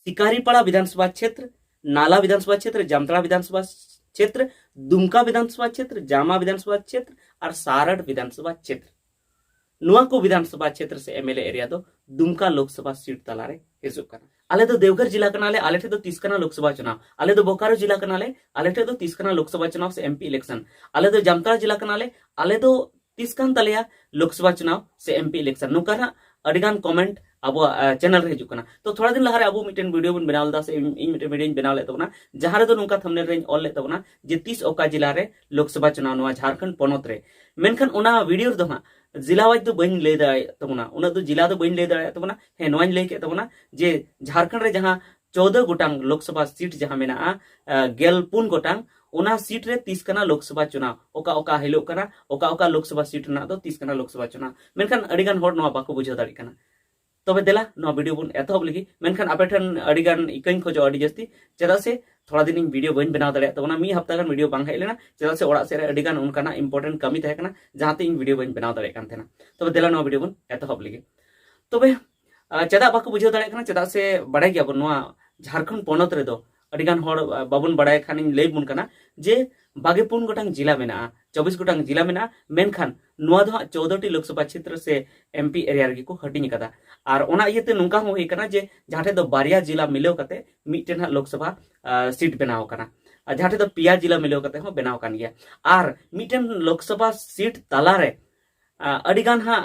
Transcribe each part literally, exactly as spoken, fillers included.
ᱥᱤᱠᱟᱨᱤᱯᱟᱲᱟ ᱵᱤᱫᱷᱟᱱᱥᱚᱵᱷᱟ ᱪᱷᱮᱛᱨ, ᱱᱟᱞᱟ ᱵᱤᱫᱷᱟᱱᱥᱚᱵᱷᱟ ᱪᱷᱮᱛᱨ, ᱡᱟᱢᱛᱟᱲᱟ ᱵᱤᱫᱷᱟᱱᱥᱚᱵᱷᱟ ᱪᱷᱮᱛᱨ, ᱫᱩᱢᱠᱟ ᱵᱤᱫᱷᱟᱱᱥᱚᱵᱷᱟ ᱪᱷᱮᱛᱨ, ᱡᱟᱢᱟ ᱵᱤᱫᱷᱟᱱᱥᱚᱵᱷᱟ ᱪᱷᱮᱛᱨ ᱟᱨ ᱥᱟᱨᱟᱴ ᱵᱤᱫᱷᱟᱱᱥᱚᱵᱷᱟ ᱪᱷᱮᱛᱨ᱾ ᱱᱚᱣᱟ ᱠᱚ ᱵᱤᱫᱷᱟᱱᱥᱚᱵᱷᱟ ᱪᱷᱮᱛᱨ ᱥᱮ ᱮᱢᱮᱞᱮ ᱮᱨᱤᱭᱟ ᱫᱚ ᱫᱩᱢᱠᱟ ᱞᱳᱠᱥᱚᱵᱷᱟ ᱥᱤᱴ ᱛᱟᱞᱟᱨᱮ ᱦᱤᱡᱩᱜ ᱠᱟᱱᱟ᱾ ᱟᱞᱮ ᱫᱚ ᱫᱮᱣᱜᱷᱚᱨ ᱡᱤᱞᱟ ᱠᱟᱱᱟᱞᱮ, ᱟᱞᱮ ᱴᱷᱮᱱ ᱫᱚ ᱛᱤᱥ ᱠᱟᱱᱟ ᱞᱳᱠᱥᱚᱵᱷᱟ ᱪᱩᱱᱟᱣ? ᱟᱞᱮ ᱫᱚ ᱵᱳᱠᱟᱨᱳ ᱡᱤᱞᱟ ᱠᱟᱱᱟᱞᱮ, ᱟᱞᱮ ᱴᱷᱮᱱ ᱫᱚ ᱛᱤᱥ ᱠᱟᱱᱟ ᱞᱳᱠᱥᱚᱵᱷᱟ ᱪᱩᱱᱟᱣ ᱥᱮ ᱮᱢᱯᱤ ᱤᱞᱮᱠᱥᱚᱱ? ᱟᱞᱮ ᱫᱚ ᱡᱟᱢᱛᱟᱲᱟ ᱡᱤᱞᱟ ᱠᱟᱱᱟᱞᱮ, ᱟᱞᱮ ᱫᱚ ᱛᱤᱥ ᱠᱟᱱ ᱛᱟᱞᱮᱭᱟ ᱞᱳᱠᱥᱚᱵᱷᱟ ᱪᱩᱱᱟᱣ ᱥᱮ ᱮᱢᱯᱤ ᱤᱞᱮᱠᱥᱚᱱ? ᱱᱚᱝᱠᱟ ᱱᱟᱜ ᱟᱹᱰᱤᱜᱟᱱ ᱠᱚᱢᱮᱱᱴ ᱟᱵᱚᱣᱟᱜ ᱪᱮᱱᱮᱞ ᱨᱮ ᱦᱤᱡᱩᱜ ᱠᱟᱱᱟ᱾ ᱛᱚ ᱛᱷᱚᱲᱟ ᱫᱤᱱ ᱞᱟᱦᱟᱨᱮ ᱟᱵᱚ ᱢᱤᱫᱴᱮᱱ ᱵᱷᱤᱰᱤᱭᱳ ᱵᱚᱱ ᱵᱮᱱᱟᱣ ᱞᱮᱫᱟ, ᱥᱮ ᱤᱧ ᱤᱧ ᱢᱤᱫᱴᱮᱱ ᱵᱷᱤᱰᱤᱭᱳᱧ ᱵᱮᱱᱟᱣ ᱞᱮᱫ ᱛᱟᱵᱚᱱᱟ, ᱡᱟᱦᱟᱸ ᱨᱮᱫᱚ ᱱᱚᱝᱠᱟ ᱛᱷᱟᱢᱵᱱᱮᱞ ᱨᱮᱧ ᱚᱞ ᱞᱮᱫ ᱛᱟᱵᱚᱱᱟ ᱡᱮ ᱛᱤᱥ ᱚᱠᱟ ᱡᱮᱞᱟ ᱨᱮ ᱞᱳᱠᱥᱚᱵᱷᱟ ᱪᱩᱱᱟᱣ ᱱᱚᱣᱟ ᱡᱷᱟᱲᱠᱷᱚᱸᱰ ᱯᱚᱱᱚᱛ ᱨᱮ᱾ ᱢᱮᱱᱠᱷᱟᱱ ᱚᱱᱟ ᱵᱷᱤᱰᱤᱭᱳ ᱨᱮᱫᱚ ᱦᱟᱸᱜ ᱡᱮᱞᱟ ᱣᱟᱭᱤᱡ ᱫᱚ ᱵᱟᱹᱧ ᱞᱟᱹᱭ ᱫᱟᱲᱮᱭᱟᱜ ᱛᱟᱵᱚᱱᱟ, ᱩᱱᱟᱹᱜ ᱫᱚ ᱡᱮᱞᱟ ᱫᱚ ᱵᱟᱹᱧ ᱞᱟᱹᱭ ᱫᱟᱲᱮᱭᱟᱜ ᱛᱟᱵᱚᱱᱟ᱾ ᱦᱮᱸ, ᱱᱚᱣᱟᱧ ᱞᱟᱹᱭ ᱠᱮᱫ ᱛᱟᱵᱚᱱᱟ ᱡᱮ ᱡᱷᱟᱲᱠᱷᱚᱸᱰ ᱨᱮ ᱡᱟᱦᱟᱸ ᱪᱳᱫᱚ ᱜᱚᱴᱟᱝ ᱞᱳᱠᱥᱚᱵᱷᱟ ᱥᱤᱴ ᱡᱟᱦᱟᱸ ᱢᱮᱱᱟᱜᱼᱟ, ᱟᱸ, ᱜᱮᱞ ᱯᱩᱱ ᱜᱚᱴᱟᱝ, ᱚᱱᱟ ᱥᱤᱴ ᱨᱮ ᱛᱤᱥ ᱠᱟᱱᱟ ᱞᱳᱠᱥᱚᱵᱷᱟ ᱪᱩᱱᱟᱣ, ᱚᱠᱟ ᱚᱠᱟ ᱦᱤᱞᱳᱜ ᱠᱟᱱᱟ, ᱚᱠᱟ ᱚᱠᱟ ᱞᱳᱠᱥᱚᱵᱷᱟ ᱥᱤᱴ ᱨᱮᱱᱟᱜ ᱫᱚ ᱛᱤᱥ ᱠᱟᱱᱟ ᱞᱳᱠᱥᱚᱵᱷᱟ ᱪᱩᱱᱟᱣ᱾ ᱢᱮᱱᱠᱷᱟᱱ ᱟᱹᱰᱤᱜᱟᱱ ᱦᱚᱲ ᱱᱚᱣᱟ ᱵᱟᱠᱚ ᱵᱩᱡᱷᱟᱹᱣ ᱫᱟᱲᱮᱭᱟᱜ ᱠᱟᱱᱟ᱾ ᱛᱚᱵᱮ ᱫᱮᱞᱟ, ᱱᱚᱣᱟ ᱵᱷᱤᱰᱤᱭᱳ ᱵᱚᱱ ᱮᱛᱚᱦᱚᱵ ᱞᱮᱜᱮ᱾ ᱢᱮᱱᱠᱷᱟᱱ ᱟᱯᱮ ᱴᱷᱮᱱ ᱟᱹᱰᱤᱜᱟᱱ ᱤᱠᱟᱹᱧ ᱠᱷᱚᱡᱚᱜᱼᱟ, ᱟᱹᱰᱤ ᱡᱟᱹᱥᱛᱤ, ᱪᱮᱫᱟᱜ ᱥᱮ ᱛᱷᱚᱲᱟ ᱫᱤᱱ ᱤᱧ ᱵᱷᱤᱰᱤᱭᱳ ᱵᱟᱹᱧ ᱵᱮᱱᱟᱣ ᱫᱟᱲᱮᱭᱟᱜ ᱛᱟᱵᱚᱱᱟ, ᱢᱤᱫ ᱦᱟᱯᱛᱟ ᱜᱟᱱ ᱵᱷᱤᱰᱤᱭᱳ ᱵᱟᱝ ᱦᱮᱡ ᱞᱮᱱᱟ, ᱪᱮᱫᱟᱜ ᱥᱮ ᱚᱲᱟᱜ ᱥᱮᱫ ᱨᱮ ᱟᱹᱰᱤᱜᱟᱱ ᱚᱱᱠᱟᱱᱟᱜ ᱤᱢᱯᱚᱨᱴᱮᱱᱴ ᱠᱟᱹᱢᱤ ᱛᱟᱦᱮᱸ ᱠᱟᱱᱟ, ᱡᱟᱦᱟᱸᱛᱮ ᱤᱧ ᱵᱷᱤᱰᱤᱭᱳ ᱵᱟᱹᱧ ᱵᱮᱱᱟᱣ ᱫᱟᱲᱮᱭᱟᱜ ᱠᱟᱱ ᱛᱟᱦᱮᱱᱟ᱾ ᱛᱚᱵᱮ ᱫᱮᱞᱟ, ᱱᱚᱣᱟ ᱵᱷᱤᱰᱤᱭᱳ ᱵᱚᱱ ᱮᱛᱚᱦᱚᱵ ᱞᱮᱜᱮ᱾ ᱛᱚᱵᱮ ᱟᱨ ᱪᱮᱫᱟᱜ ᱵᱟᱠᱚ ᱵᱩᱡᱷᱟᱹᱣ ᱫᱟᱲᱮᱭᱟᱜ ᱠᱟᱱᱟ? ᱪᱮᱫᱟᱜ ᱥᱮ ᱵᱟᱲᱟᱭ ᱜᱮᱭᱟᱵᱚᱱ, ᱱᱚᱣᱟ ᱡᱷᱟᱲᱠᱷᱚᱸᱰ ᱯᱚᱱᱚᱛ ᱨᱮᱫᱚ ᱟᱹᱰᱤᱜᱟᱱ ᱦᱚᱲ, ᱟᱨ, ᱵᱟᱵᱚᱱ ᱵᱟᱲᱟᱭ ᱠᱷᱟᱱᱤᱧ ᱞᱟᱹᱭ ᱵᱚᱱ ᱠᱟᱱᱟ ᱡᱮ ᱵᱟᱜᱮ ᱯᱩᱱ ᱜᱚᱴᱟᱝ ᱡᱮᱞᱟ ᱢᱮᱱᱟᱜᱼᱟ, ᱪᱚᱵᱵᱤᱥ ᱜᱚᱴᱟᱝ ᱡᱮᱞᱟ ᱢᱮᱱᱟᱜᱼᱟ, ᱢᱮᱱᱠᱷᱟᱱ ᱱᱚᱣᱟ ᱫᱚ ᱦᱟᱸᱜ ᱪᱳᱫᱚ ᱴᱤ ᱞᱳᱠᱥᱚᱵᱷᱟ ᱪᱷᱮᱛᱨᱚ ᱥᱮ ᱮᱢᱯᱤ ᱮᱨᱤᱭᱟ ᱨᱮᱜᱮ ᱠᱚ ᱦᱟᱹᱴᱤᱧ ᱟᱠᱟᱫᱟ᱾ ᱟᱨ ᱚᱱᱟ ᱤᱭᱟᱹᱛᱮ ᱱᱚᱝᱠᱟ ᱦᱚᱸ ᱦᱩᱭ ᱠᱟᱱᱟ ᱡᱮ ᱡᱟᱦᱟᱸ ᱴᱷᱮᱡ ᱫᱚ ᱵᱟᱨᱭᱟ ᱡᱮᱞᱟ ᱢᱤᱞᱟᱹᱣ ᱠᱟᱛᱮ ᱢᱤᱫᱴᱮᱱ ᱦᱟᱸᱜ ᱞᱳᱠᱥᱚᱵᱷᱟ, ᱟᱨ, ᱥᱤᱴ ᱵᱮᱱᱟᱣ ᱟᱠᱟᱱᱟ, ᱟᱨ ᱡᱟᱦᱟᱸ ᱴᱷᱮᱡ ᱫᱚ ᱯᱮᱭᱟ ᱡᱮᱞᱟ ᱢᱤᱞᱟᱹᱣ ᱠᱟᱛᱮ ᱦᱚᱸ ᱵᱮᱱᱟᱣ ᱟᱠᱟᱱ ᱜᱮᱭᱟ᱾ ᱟᱨ ᱢᱤᱫᱴᱮᱱ ᱞᱳᱠᱥᱚᱵᱷᱟ ᱥᱤᱴ ᱛᱟᱞᱟᱨᱮ ᱟᱹᱰᱤ ᱜᱟᱱ ᱦᱟᱸᱜ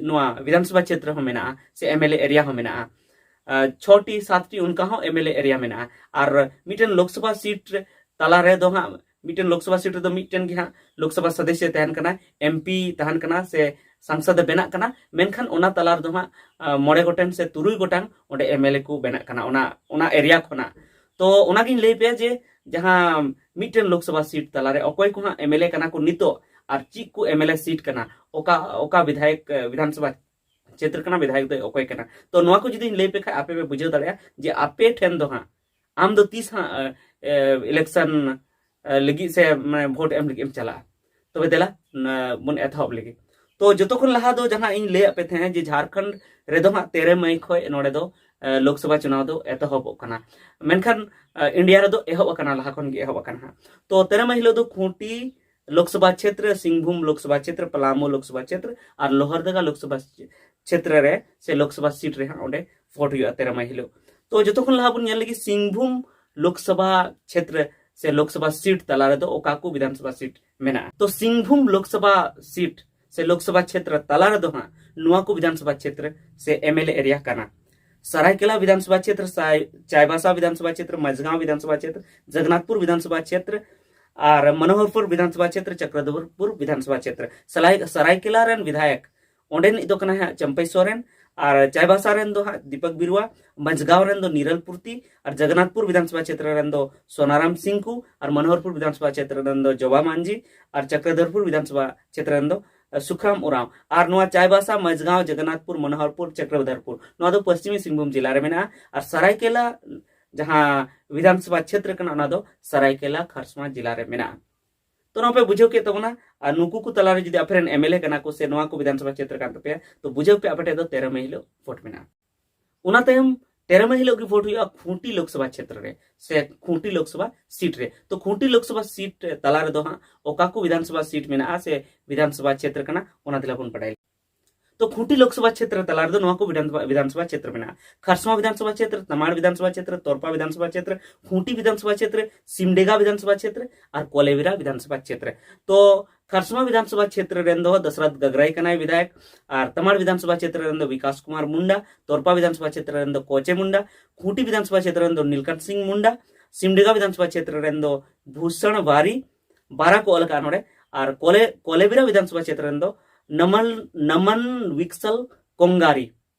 ᱱᱚᱣᱟ ᱵᱤᱫᱷᱟᱱᱥᱚᱵᱷᱟ ᱪᱷᱮᱛᱨᱚ ᱦᱚᱸ ᱢᱮᱱᱟᱜᱼᱟ, ᱥᱮ ᱮᱢᱮᱞᱮ ᱮᱨᱤᱭᱟ ᱦᱚᱸ ᱢᱮᱱᱟᱜᱼᱟ᱾ ᱪᱷᱚᱴᱤ ᱥᱟᱛᱴᱤ ᱚᱱᱠᱟ ᱦᱚᱸ ᱮᱢᱮᱞᱮ ᱮᱨᱤᱭᱟ ᱢᱮᱱᱟᱜᱼᱟ᱾ ᱟᱨ ᱢᱤᱫᱴᱮᱱ ᱞᱳᱠᱥᱚᱵᱷᱟ ᱥᱤᱴ ᱛᱟᱞᱟ ᱨᱮᱫᱚ ᱦᱟᱸᱜ, ᱢᱤᱫᱴᱮᱱ ᱞᱳᱠᱥᱚᱵᱷᱟ ᱥᱤᱴ ᱨᱮᱫᱚ ᱢᱤᱫᱴᱮᱱ ᱜᱮ ᱦᱟᱸᱜ ᱞᱳᱠᱥᱚᱵᱷᱟ ᱥᱚᱫᱚᱥᱥᱚ ᱛᱟᱦᱮᱱ ᱠᱟᱱᱟ, ᱮᱢᱯᱤ ᱛᱟᱦᱮᱱ ᱠᱟᱱᱟ, ᱥᱮ ᱥᱟᱝᱥᱚᱫ ᱮ ᱵᱮᱱᱟᱜ ᱠᱟᱱᱟ᱾ ᱢᱮᱱᱠᱷᱟᱱ ᱚᱱᱟ ᱛᱟᱞᱟ ᱨᱮᱫᱚ ᱦᱟᱸᱜ ᱢᱚᱬᱮ ᱜᱚᱴᱮᱱ ᱥᱮ ᱛᱩᱨᱩᱭ ᱜᱚᱴᱟᱝ ᱚᱸᱰᱮ ᱮᱢᱮᱞᱮ ᱠᱚ ᱵᱮᱱᱟᱜ ᱠᱟᱱᱟ ᱚᱱᱟ ᱚᱱᱟ ᱮᱨᱤᱭᱟ ᱠᱷᱚᱱᱟᱜ᱾ ᱛᱚ ᱚᱱᱟᱜᱤᱧ ᱞᱟᱹᱭ ᱯᱮᱭᱟ ᱡᱮ ᱡᱟᱦᱟᱸ ᱢᱤᱫᱴᱮᱱ ᱞᱳᱠᱥᱚᱵᱷᱟ ᱥᱤᱴ ᱛᱟᱞᱟᱨᱮ ᱚᱠᱚᱭ ᱠᱚ ᱦᱟᱸᱜ ᱮᱢᱮᱞᱮ ᱠᱟᱱᱟ ᱠᱚ ᱱᱤᱛᱚᱜ, ᱟᱨ ᱪᱮᱫ ᱠᱚ ᱮᱢᱮᱞᱮ ᱥᱤᱴ ᱠᱟᱱᱟ, ᱚᱠᱟ ᱚᱠᱟ ᱵᱤᱫᱷᱟᱭᱚᱠ, ᱵᱤᱫᱷᱟᱱᱥᱚᱵᱷᱟ ᱪᱷᱮᱛᱨᱚ ᱠᱟᱱᱟ, ᱵᱤᱫᱷᱟᱭᱚᱠ ᱫᱚ ᱚᱠᱚᱭ ᱠᱟᱱᱟ᱾ ᱛᱚ ᱱᱚᱣᱟ ᱠᱚ ᱡᱩᱫᱤᱧ ᱞᱟᱹᱭ ᱯᱮ ᱠᱷᱟᱡ ᱟᱯᱮ ᱯᱮ ᱵᱩᱡᱷᱟᱹᱣ ᱫᱟᱲᱮᱭᱟᱜᱼᱟ ᱡᱮ ᱟᱯᱮ ᱴᱷᱮᱱ ᱫᱚ ᱦᱟᱸᱜ, ᱟᱢ ᱫᱚ ᱛᱤᱥ ᱦᱟᱸᱜ ᱤᱞᱮᱠᱥᱚᱱ ᱞᱟᱹᱜᱤᱫ ᱥᱮ ᱢᱟᱱᱮ ᱵᱷᱳᱴ ᱮᱢ ᱞᱟᱹᱜᱤᱫ ᱮᱢ ᱪᱟᱞᱟᱜᱼᱟ᱾ ᱛᱚᱵᱮ ᱫᱮᱞᱟ ᱵᱚᱱ ᱮᱛᱚᱦᱚᱵ ᱞᱮᱜᱮ᱾ ᱛᱚ ᱡᱚᱛᱚ ᱠᱷᱚᱱ ᱞᱟᱦᱟ ᱫᱚ ᱡᱟᱦᱟᱸ ᱤᱧ ᱞᱟᱹᱭᱟᱫ ᱯᱮ ᱛᱟᱦᱮᱸᱫ ᱡᱮ ᱡᱷᱟᱲᱠᱷᱚᱸᱰ ᱨᱮᱫᱚ ᱦᱟᱸᱜ ᱛᱮᱨᱚ ᱢᱟᱹᱭ ᱠᱷᱚᱱ ᱱᱚᱰᱮ ᱫᱚ ᱞᱳᱠᱥᱚᱵᱷᱟ ᱪᱩᱱᱟᱣ ᱫᱚ ᱮᱛᱚᱦᱚᱵᱚᱜ ᱠᱟᱱᱟ᱾ ᱢᱮᱱᱠᱷᱟᱱ ᱤᱱᱰᱤᱭᱟ ᱨᱮᱫᱚ ᱮᱦᱚᱵ ᱟᱠᱟᱱᱟ, ᱞᱟᱦᱟ ᱠᱷᱚᱱ ᱜᱮ ᱮᱦᱚᱵ ᱟᱠᱟᱱᱟ ᱦᱟᱸᱜ᱾ ᱛᱚ ᱛᱮᱨᱚ ᱢᱟᱹᱦᱤᱛ ᱦᱤᱞᱳᱜ ᱫᱚ ᱠᱷᱩᱸᱴᱤ ᱞᱳᱠᱥᱚᱵᱷᱟ ᱪᱷᱮᱛᱨᱚ, ᱥᱤᱝᱵᱷᱩᱢ ᱞᱳᱠᱥᱚᱵᱷᱟ ᱪᱷᱮᱛᱨᱚ, ᱯᱟᱞᱟᱢᱩ ᱞᱳᱠᱥᱚᱵᱷᱟ ᱪᱷᱮᱛᱨᱚ ᱟᱨ ᱞᱳᱦᱟᱨᱫᱟᱜᱟ ᱞᱳᱠᱥᱚᱵᱷᱟ ᱪᱷᱮᱛᱨᱚ ᱨᱮ ᱥᱮ ᱞᱳᱠᱥᱚᱵᱷᱟ ᱥᱤᱴ ᱨᱮ ᱦᱟᱸᱜ ᱚᱸᱰᱮ ᱵᱷᱳᱴ ᱦᱩᱭᱩᱜᱼᱟ ᱛᱮᱨᱚ ᱢᱟᱹᱦᱤᱛ ᱦᱤᱞᱳᱜ᱾ ᱛᱚ ᱡᱚᱛᱚ ᱠᱷᱚᱱ ᱞᱟᱦᱟ ᱵᱚᱱ ᱧᱮᱞ ᱞᱮᱜᱮ ᱥᱤᱝᱵᱷᱩᱢ ᱞᱳᱠᱥᱚᱵᱷᱟ ᱪᱷᱮᱛᱨᱚ ᱥᱮ ᱞᱳᱠᱥᱚᱵᱷᱟ ᱥᱤᱴ ᱛᱟᱞᱟ ᱨᱮᱫᱚ ᱚᱠᱟ ᱠᱚ ᱵᱤᱫᱷᱟᱱᱥᱚᱵᱷᱟ ᱥᱤᱴ ᱢᱮᱱᱟᱜᱼᱟ᱾ ᱛᱚ ᱥᱤᱝᱵᱷᱩᱢ ᱞᱳᱠᱥᱚᱵᱷᱟ ᱥᱤᱴ ᱥᱮ ᱞᱳᱠᱥᱚᱵᱷᱟ ᱪᱷᱮᱛᱨᱚ ᱛᱟᱞᱟ ᱨᱮᱫᱚ ᱦᱟᱸᱜ ᱱᱚᱣᱟ ᱠᱚ ᱵᱤᱫᱷᱟᱱᱥᱚᱵᱷᱟ ᱪᱷᱮᱛᱨᱚ ᱥᱮ ᱮᱢ ᱮᱞ ᱮ ᱮᱨᱤᱭᱟ ᱠᱟᱱᱟ᱾ ᱥᱟᱨᱟᱭᱠᱮᱞᱟ ᱵᱤᱫᱷᱟᱱᱥᱚᱵᱷᱟ ᱪᱷᱮᱛᱨᱚ, ᱥᱟᱭ- ᱪᱟᱭᱵᱟᱥᱟ ᱵᱤᱫᱷᱟᱱᱥᱚᱵᱷᱟ ᱪᱷᱮᱛᱨᱚ, ᱢᱟᱡᱷᱜᱟᱸᱣ ᱵᱤᱫᱷᱟᱱᱥᱚᱵᱷᱟ ᱪᱷᱮᱛᱨᱚ, ᱡᱚᱜᱚᱱᱱᱟᱛᱷᱯᱩᱨ ᱵᱤᱫᱷᱟᱱᱥᱚᱵᱷᱟ ᱪᱷᱮᱛᱨᱚ ᱟᱨ ᱢᱚᱱᱳᱦᱚᱨᱯᱩᱨ ᱵᱤᱫᱷᱟᱱᱥᱚᱵᱷᱟ ᱪᱷᱮᱛᱨᱚ, ᱪᱚᱠᱨᱚᱫᱷᱚᱨᱯᱩᱨ ᱵᱤᱫᱷᱟᱱᱥᱚᱵᱷᱟ ᱪᱷᱮᱛᱨᱚ᱾ ᱥᱟᱞᱟᱭ- ᱥᱟᱨᱟᱭᱠᱮᱞᱟ ᱨᱮᱱ ᱵᱤᱫᱷᱟᱭᱚᱠ ᱚᱸᱰᱮᱱᱤᱡ ᱫᱚ ᱠᱟᱱᱟᱭ ᱦᱟᱸᱜ ᱪᱟᱢᱯᱟᱭ ᱥᱚᱨᱮᱱ, ᱟᱨ ᱪᱟᱭᱵᱟᱥᱟ ᱨᱮᱱ ᱫᱚ ᱦᱟᱸᱜ ᱫᱤᱯᱚᱠ ᱵᱤᱨᱩᱣᱟ, ᱢᱟᱡᱷᱜᱟᱸᱣ ᱨᱮᱱ ᱫᱚ ᱱᱤᱨᱚᱞ ᱯᱩᱨᱛᱤ, ᱟᱨ ᱡᱚᱜᱚᱱᱱᱟᱛᱷᱯᱩᱨ ᱵᱤᱫᱷᱟᱱᱥᱚᱵᱷᱟ ᱪᱷᱮᱛᱨᱚ ᱨᱮᱱ ᱫᱚ ᱥᱳᱱᱟᱨᱟᱢ ᱥᱤᱝᱠᱩ, ᱟᱨ ᱢᱚᱱᱳᱦᱚᱨᱯᱩᱨ ᱵᱤᱫᱷᱟᱱᱥᱚᱵᱷᱟ ᱪᱷᱮᱛᱨᱚ ᱨᱮᱱ ᱫᱚ ᱡᱚᱵᱟ ᱢᱟᱹᱡᱷᱤ, ᱟᱨ ᱪᱚᱠᱨᱚᱫᱷᱚᱨᱯᱩᱨ ᱵᱤᱫᱷᱟᱱᱥᱚᱵᱷᱟ ᱪᱷᱮᱛᱨᱚ ᱨᱮᱱ ᱫᱚ ᱥᱩᱠᱷᱨᱟᱢ ᱩᱨᱟᱸᱣ᱾ ᱟᱨ ᱱᱚᱣᱟ ᱪᱟᱭᱵᱟᱥᱟ, ᱢᱟᱡᱷᱜᱟᱸᱣ, ᱡᱚᱜᱚᱱᱱᱟᱛᱷᱯᱩᱨ, ᱢᱚᱱᱳᱦᱚᱨᱯᱩᱨ, ᱪᱚᱠᱨᱚᱫᱷᱚᱨᱯᱩᱨ, ᱱᱚᱣᱟ ᱫᱚ ᱯᱚᱥᱪᱤᱢᱤ ᱥᱤᱝᱵᱷᱩᱢ ᱡᱮᱞᱟ ᱨᱮ ᱢᱮᱱᱟᱜᱼᱟ᱾ ᱟᱨ ᱥᱟᱨᱟᱭᱠᱮᱞᱟ ᱡᱟᱦᱟᱸ ᱵᱤᱫᱷᱟᱱᱥᱚᱵᱷᱟ ᱪᱷᱮᱛᱨᱚ ᱠᱟᱱᱟ, ᱚᱱᱟ ᱫᱚ ᱥᱟᱨᱟᱭᱠᱮᱞᱟ ᱠᱷᱟᱨᱥᱚᱣᱟ ᱡᱮᱞᱟ ᱨᱮ ᱢᱮᱱᱟᱜᱼᱟ᱾ ᱛᱚ ᱱᱚᱣᱟ ᱯᱮ ᱵᱩᱡᱷᱟᱹᱣ ᱠᱮᱫ ᱛᱟᱵᱚᱱᱟ᱾ ᱟᱨ ᱱᱩᱠᱩ ᱠᱚ ᱛᱟᱞᱟᱨᱮ ᱡᱩᱫᱤ ᱟᱯᱮ ᱨᱮᱱ ᱮᱢ ᱮᱞ ᱮ ᱠᱟᱱᱟ ᱠᱚ ᱥᱮ ᱱᱚᱣᱟ ᱠᱚ ᱵᱤᱫᱷᱟᱱᱥᱚᱵᱷᱟ ᱪᱷᱮᱛᱨᱚ ᱠᱟᱱ ᱛᱟᱯᱮᱭᱟ, ᱛᱚ ᱵᱩᱡᱷᱟᱹᱣ ᱯᱮ ᱟᱯᱮ ᱴᱷᱮᱱ ᱫᱚ ᱛᱮᱨᱚ ᱢᱟᱹᱦᱤᱛ ᱦᱤᱞᱳᱜ ᱵᱷᱳᱴ ᱢᱮᱱᱟᱜᱼᱟ᱾ ᱚᱱᱟ ᱛᱟᱭᱚᱢ ᱛᱮᱨᱚ ᱢᱟᱹᱦᱤᱛ ᱦᱤᱞᱳᱜ ᱜᱮ ᱵᱷᱳᱴ ᱦᱩᱭᱩᱜᱼᱟ ᱠᱷᱩᱸᱴᱤ ᱞᱳᱠᱥᱚᱵᱷᱟ ᱪᱷᱮᱛᱨᱚ ᱨᱮ ᱥᱮ ᱠᱷᱩᱸᱴᱤ ᱞᱳᱠᱥᱚᱵᱷᱟ ᱥᱤᱴ ᱨᱮ᱾ ᱛᱚ ᱠᱷᱩᱸᱴᱤ ᱞᱳᱠᱥᱚᱵᱷᱟ ᱥᱤᱴ ᱛᱟᱞᱟ ᱨᱮᱫᱚ ᱦᱟᱸᱜ ᱚᱠᱟ ᱠᱚ ᱵᱤᱫᱷᱟᱱᱥᱚᱵᱷᱟ ᱥᱤᱴ ᱢᱮᱱᱟᱜᱼᱟ ᱥᱮ ᱵᱤᱫᱷᱟᱱᱥᱚᱵᱷᱟ ᱪᱷᱮᱛᱨᱚ ᱠᱟᱱᱟ, ᱚᱱᱟ ᱛᱮᱞᱟ ᱵᱚᱱ ᱵᱟᱰᱟᱭ᱾ ᱛᱚ ᱠᱷᱩᱸᱴᱤ ᱞᱳᱠᱥᱚᱵᱷᱟ ᱪᱷᱮᱛᱨᱚ ᱛᱟᱞᱟ ᱨᱮᱫᱚ ᱱᱚᱣᱟ ᱠᱚ ᱵᱤᱫᱷᱟᱱ- ᱵᱤᱫᱷᱟᱱᱥᱚᱵᱷᱟ ᱪᱷᱮᱛᱨᱚ ᱢᱮᱱᱟᱜᱼᱟ: ᱠᱷᱟᱨᱥᱚᱣᱟ ᱵᱤᱫᱷᱟᱱᱥᱚᱵᱷᱟ ᱪᱷᱮᱛᱨᱚ, ᱛᱟᱢᱟᱲ ᱵᱤᱫᱷᱟᱱᱥᱚᱵᱷᱟ ᱪᱷᱮᱛᱨᱚ, ᱛᱚᱨᱯᱟ ᱵᱤᱫᱷᱟᱱᱥᱚᱵᱷᱟ ᱪᱷᱮᱛᱨᱚ, ᱠᱷᱩᱸᱴᱤ ᱵᱤᱫᱷᱟᱱᱥᱚᱵᱷᱟ ᱪᱷᱮᱛᱨᱚ, ᱥᱤᱢᱰᱮᱜᱟ ᱵᱤᱫᱷᱟᱱᱥᱚᱵᱷᱟ ᱪᱷᱮᱛᱨᱚ ᱟᱨ ᱠᱚᱞᱮᱵᱤᱨᱟ ᱵᱤᱫᱷᱟᱱᱥᱚᱵᱷᱟ ᱪᱷᱮᱛᱨᱚ᱾ ᱛᱚ ᱠᱷᱟᱨᱥᱚᱣᱟ ᱵᱤᱫᱷᱟᱱᱥᱚᱵᱷᱟ ᱪᱷᱮᱛᱨᱚ ᱨᱮᱱ ᱫᱚ ᱫᱚᱥᱨᱟᱛ ᱜᱟᱜᱽᱨᱟᱭ ᱠᱟᱱᱟᱭ ᱵᱤᱫᱷᱟᱭᱚᱠ, ᱟᱨ ᱛᱟᱢᱟᱲ ᱵᱤᱫᱷᱟᱱᱥᱚᱵᱷᱟ ᱪᱷᱮᱛᱨᱚ ᱨᱮᱱ ᱫᱚ ᱵᱤᱠᱟᱥ ᱠᱩᱢᱟᱨ ᱢᱩᱱᱰᱟ, ᱛᱚᱨᱯᱟ ᱵᱤᱫᱷᱟᱱᱥᱚᱵᱷᱟ ᱪᱷᱮᱛᱨᱚ ᱨᱮᱱ ᱫᱚ ᱠᱚᱪᱮ ᱢᱩᱱᱰᱟ, ᱠᱷᱩᱸᱴᱤ ᱵᱤᱫᱷᱟᱱᱥᱚᱵᱷᱟ ᱪᱷᱮᱛᱨᱚ ᱨᱮᱱ ᱫᱚ ᱱᱤᱞᱠᱟᱱᱛ ᱥᱤᱝ ᱢᱩᱱᱰᱟ, ᱥᱤᱢᱰᱮᱜᱟ ᱵᱤᱫᱷᱟᱱᱥᱚᱵᱷᱟ ᱪᱷᱮᱛᱨᱚ ᱨᱮᱱ ᱫᱚ ᱵᱷᱩᱥᱚᱬ ᱵᱟᱨᱤ, ᱵᱟᱨᱟ ᱠᱚ ᱚᱞ ᱟᱠᱟᱫᱼᱟ ᱱᱚᱰᱮ, ᱟᱨ ᱠᱚᱞᱮ ᱠᱚᱞᱮᱵᱤᱨᱟ ᱵᱤᱫᱷᱟᱱᱥᱚᱵᱷᱟ ᱪᱷᱮᱛᱨᱚ ᱨᱮᱱ ᱫᱚ ᱱᱟᱢᱟᱱ ᱱᱟᱢᱟᱱ ᱣᱤᱠᱥᱟᱞ ᱠᱚᱝᱜᱟᱨᱤ,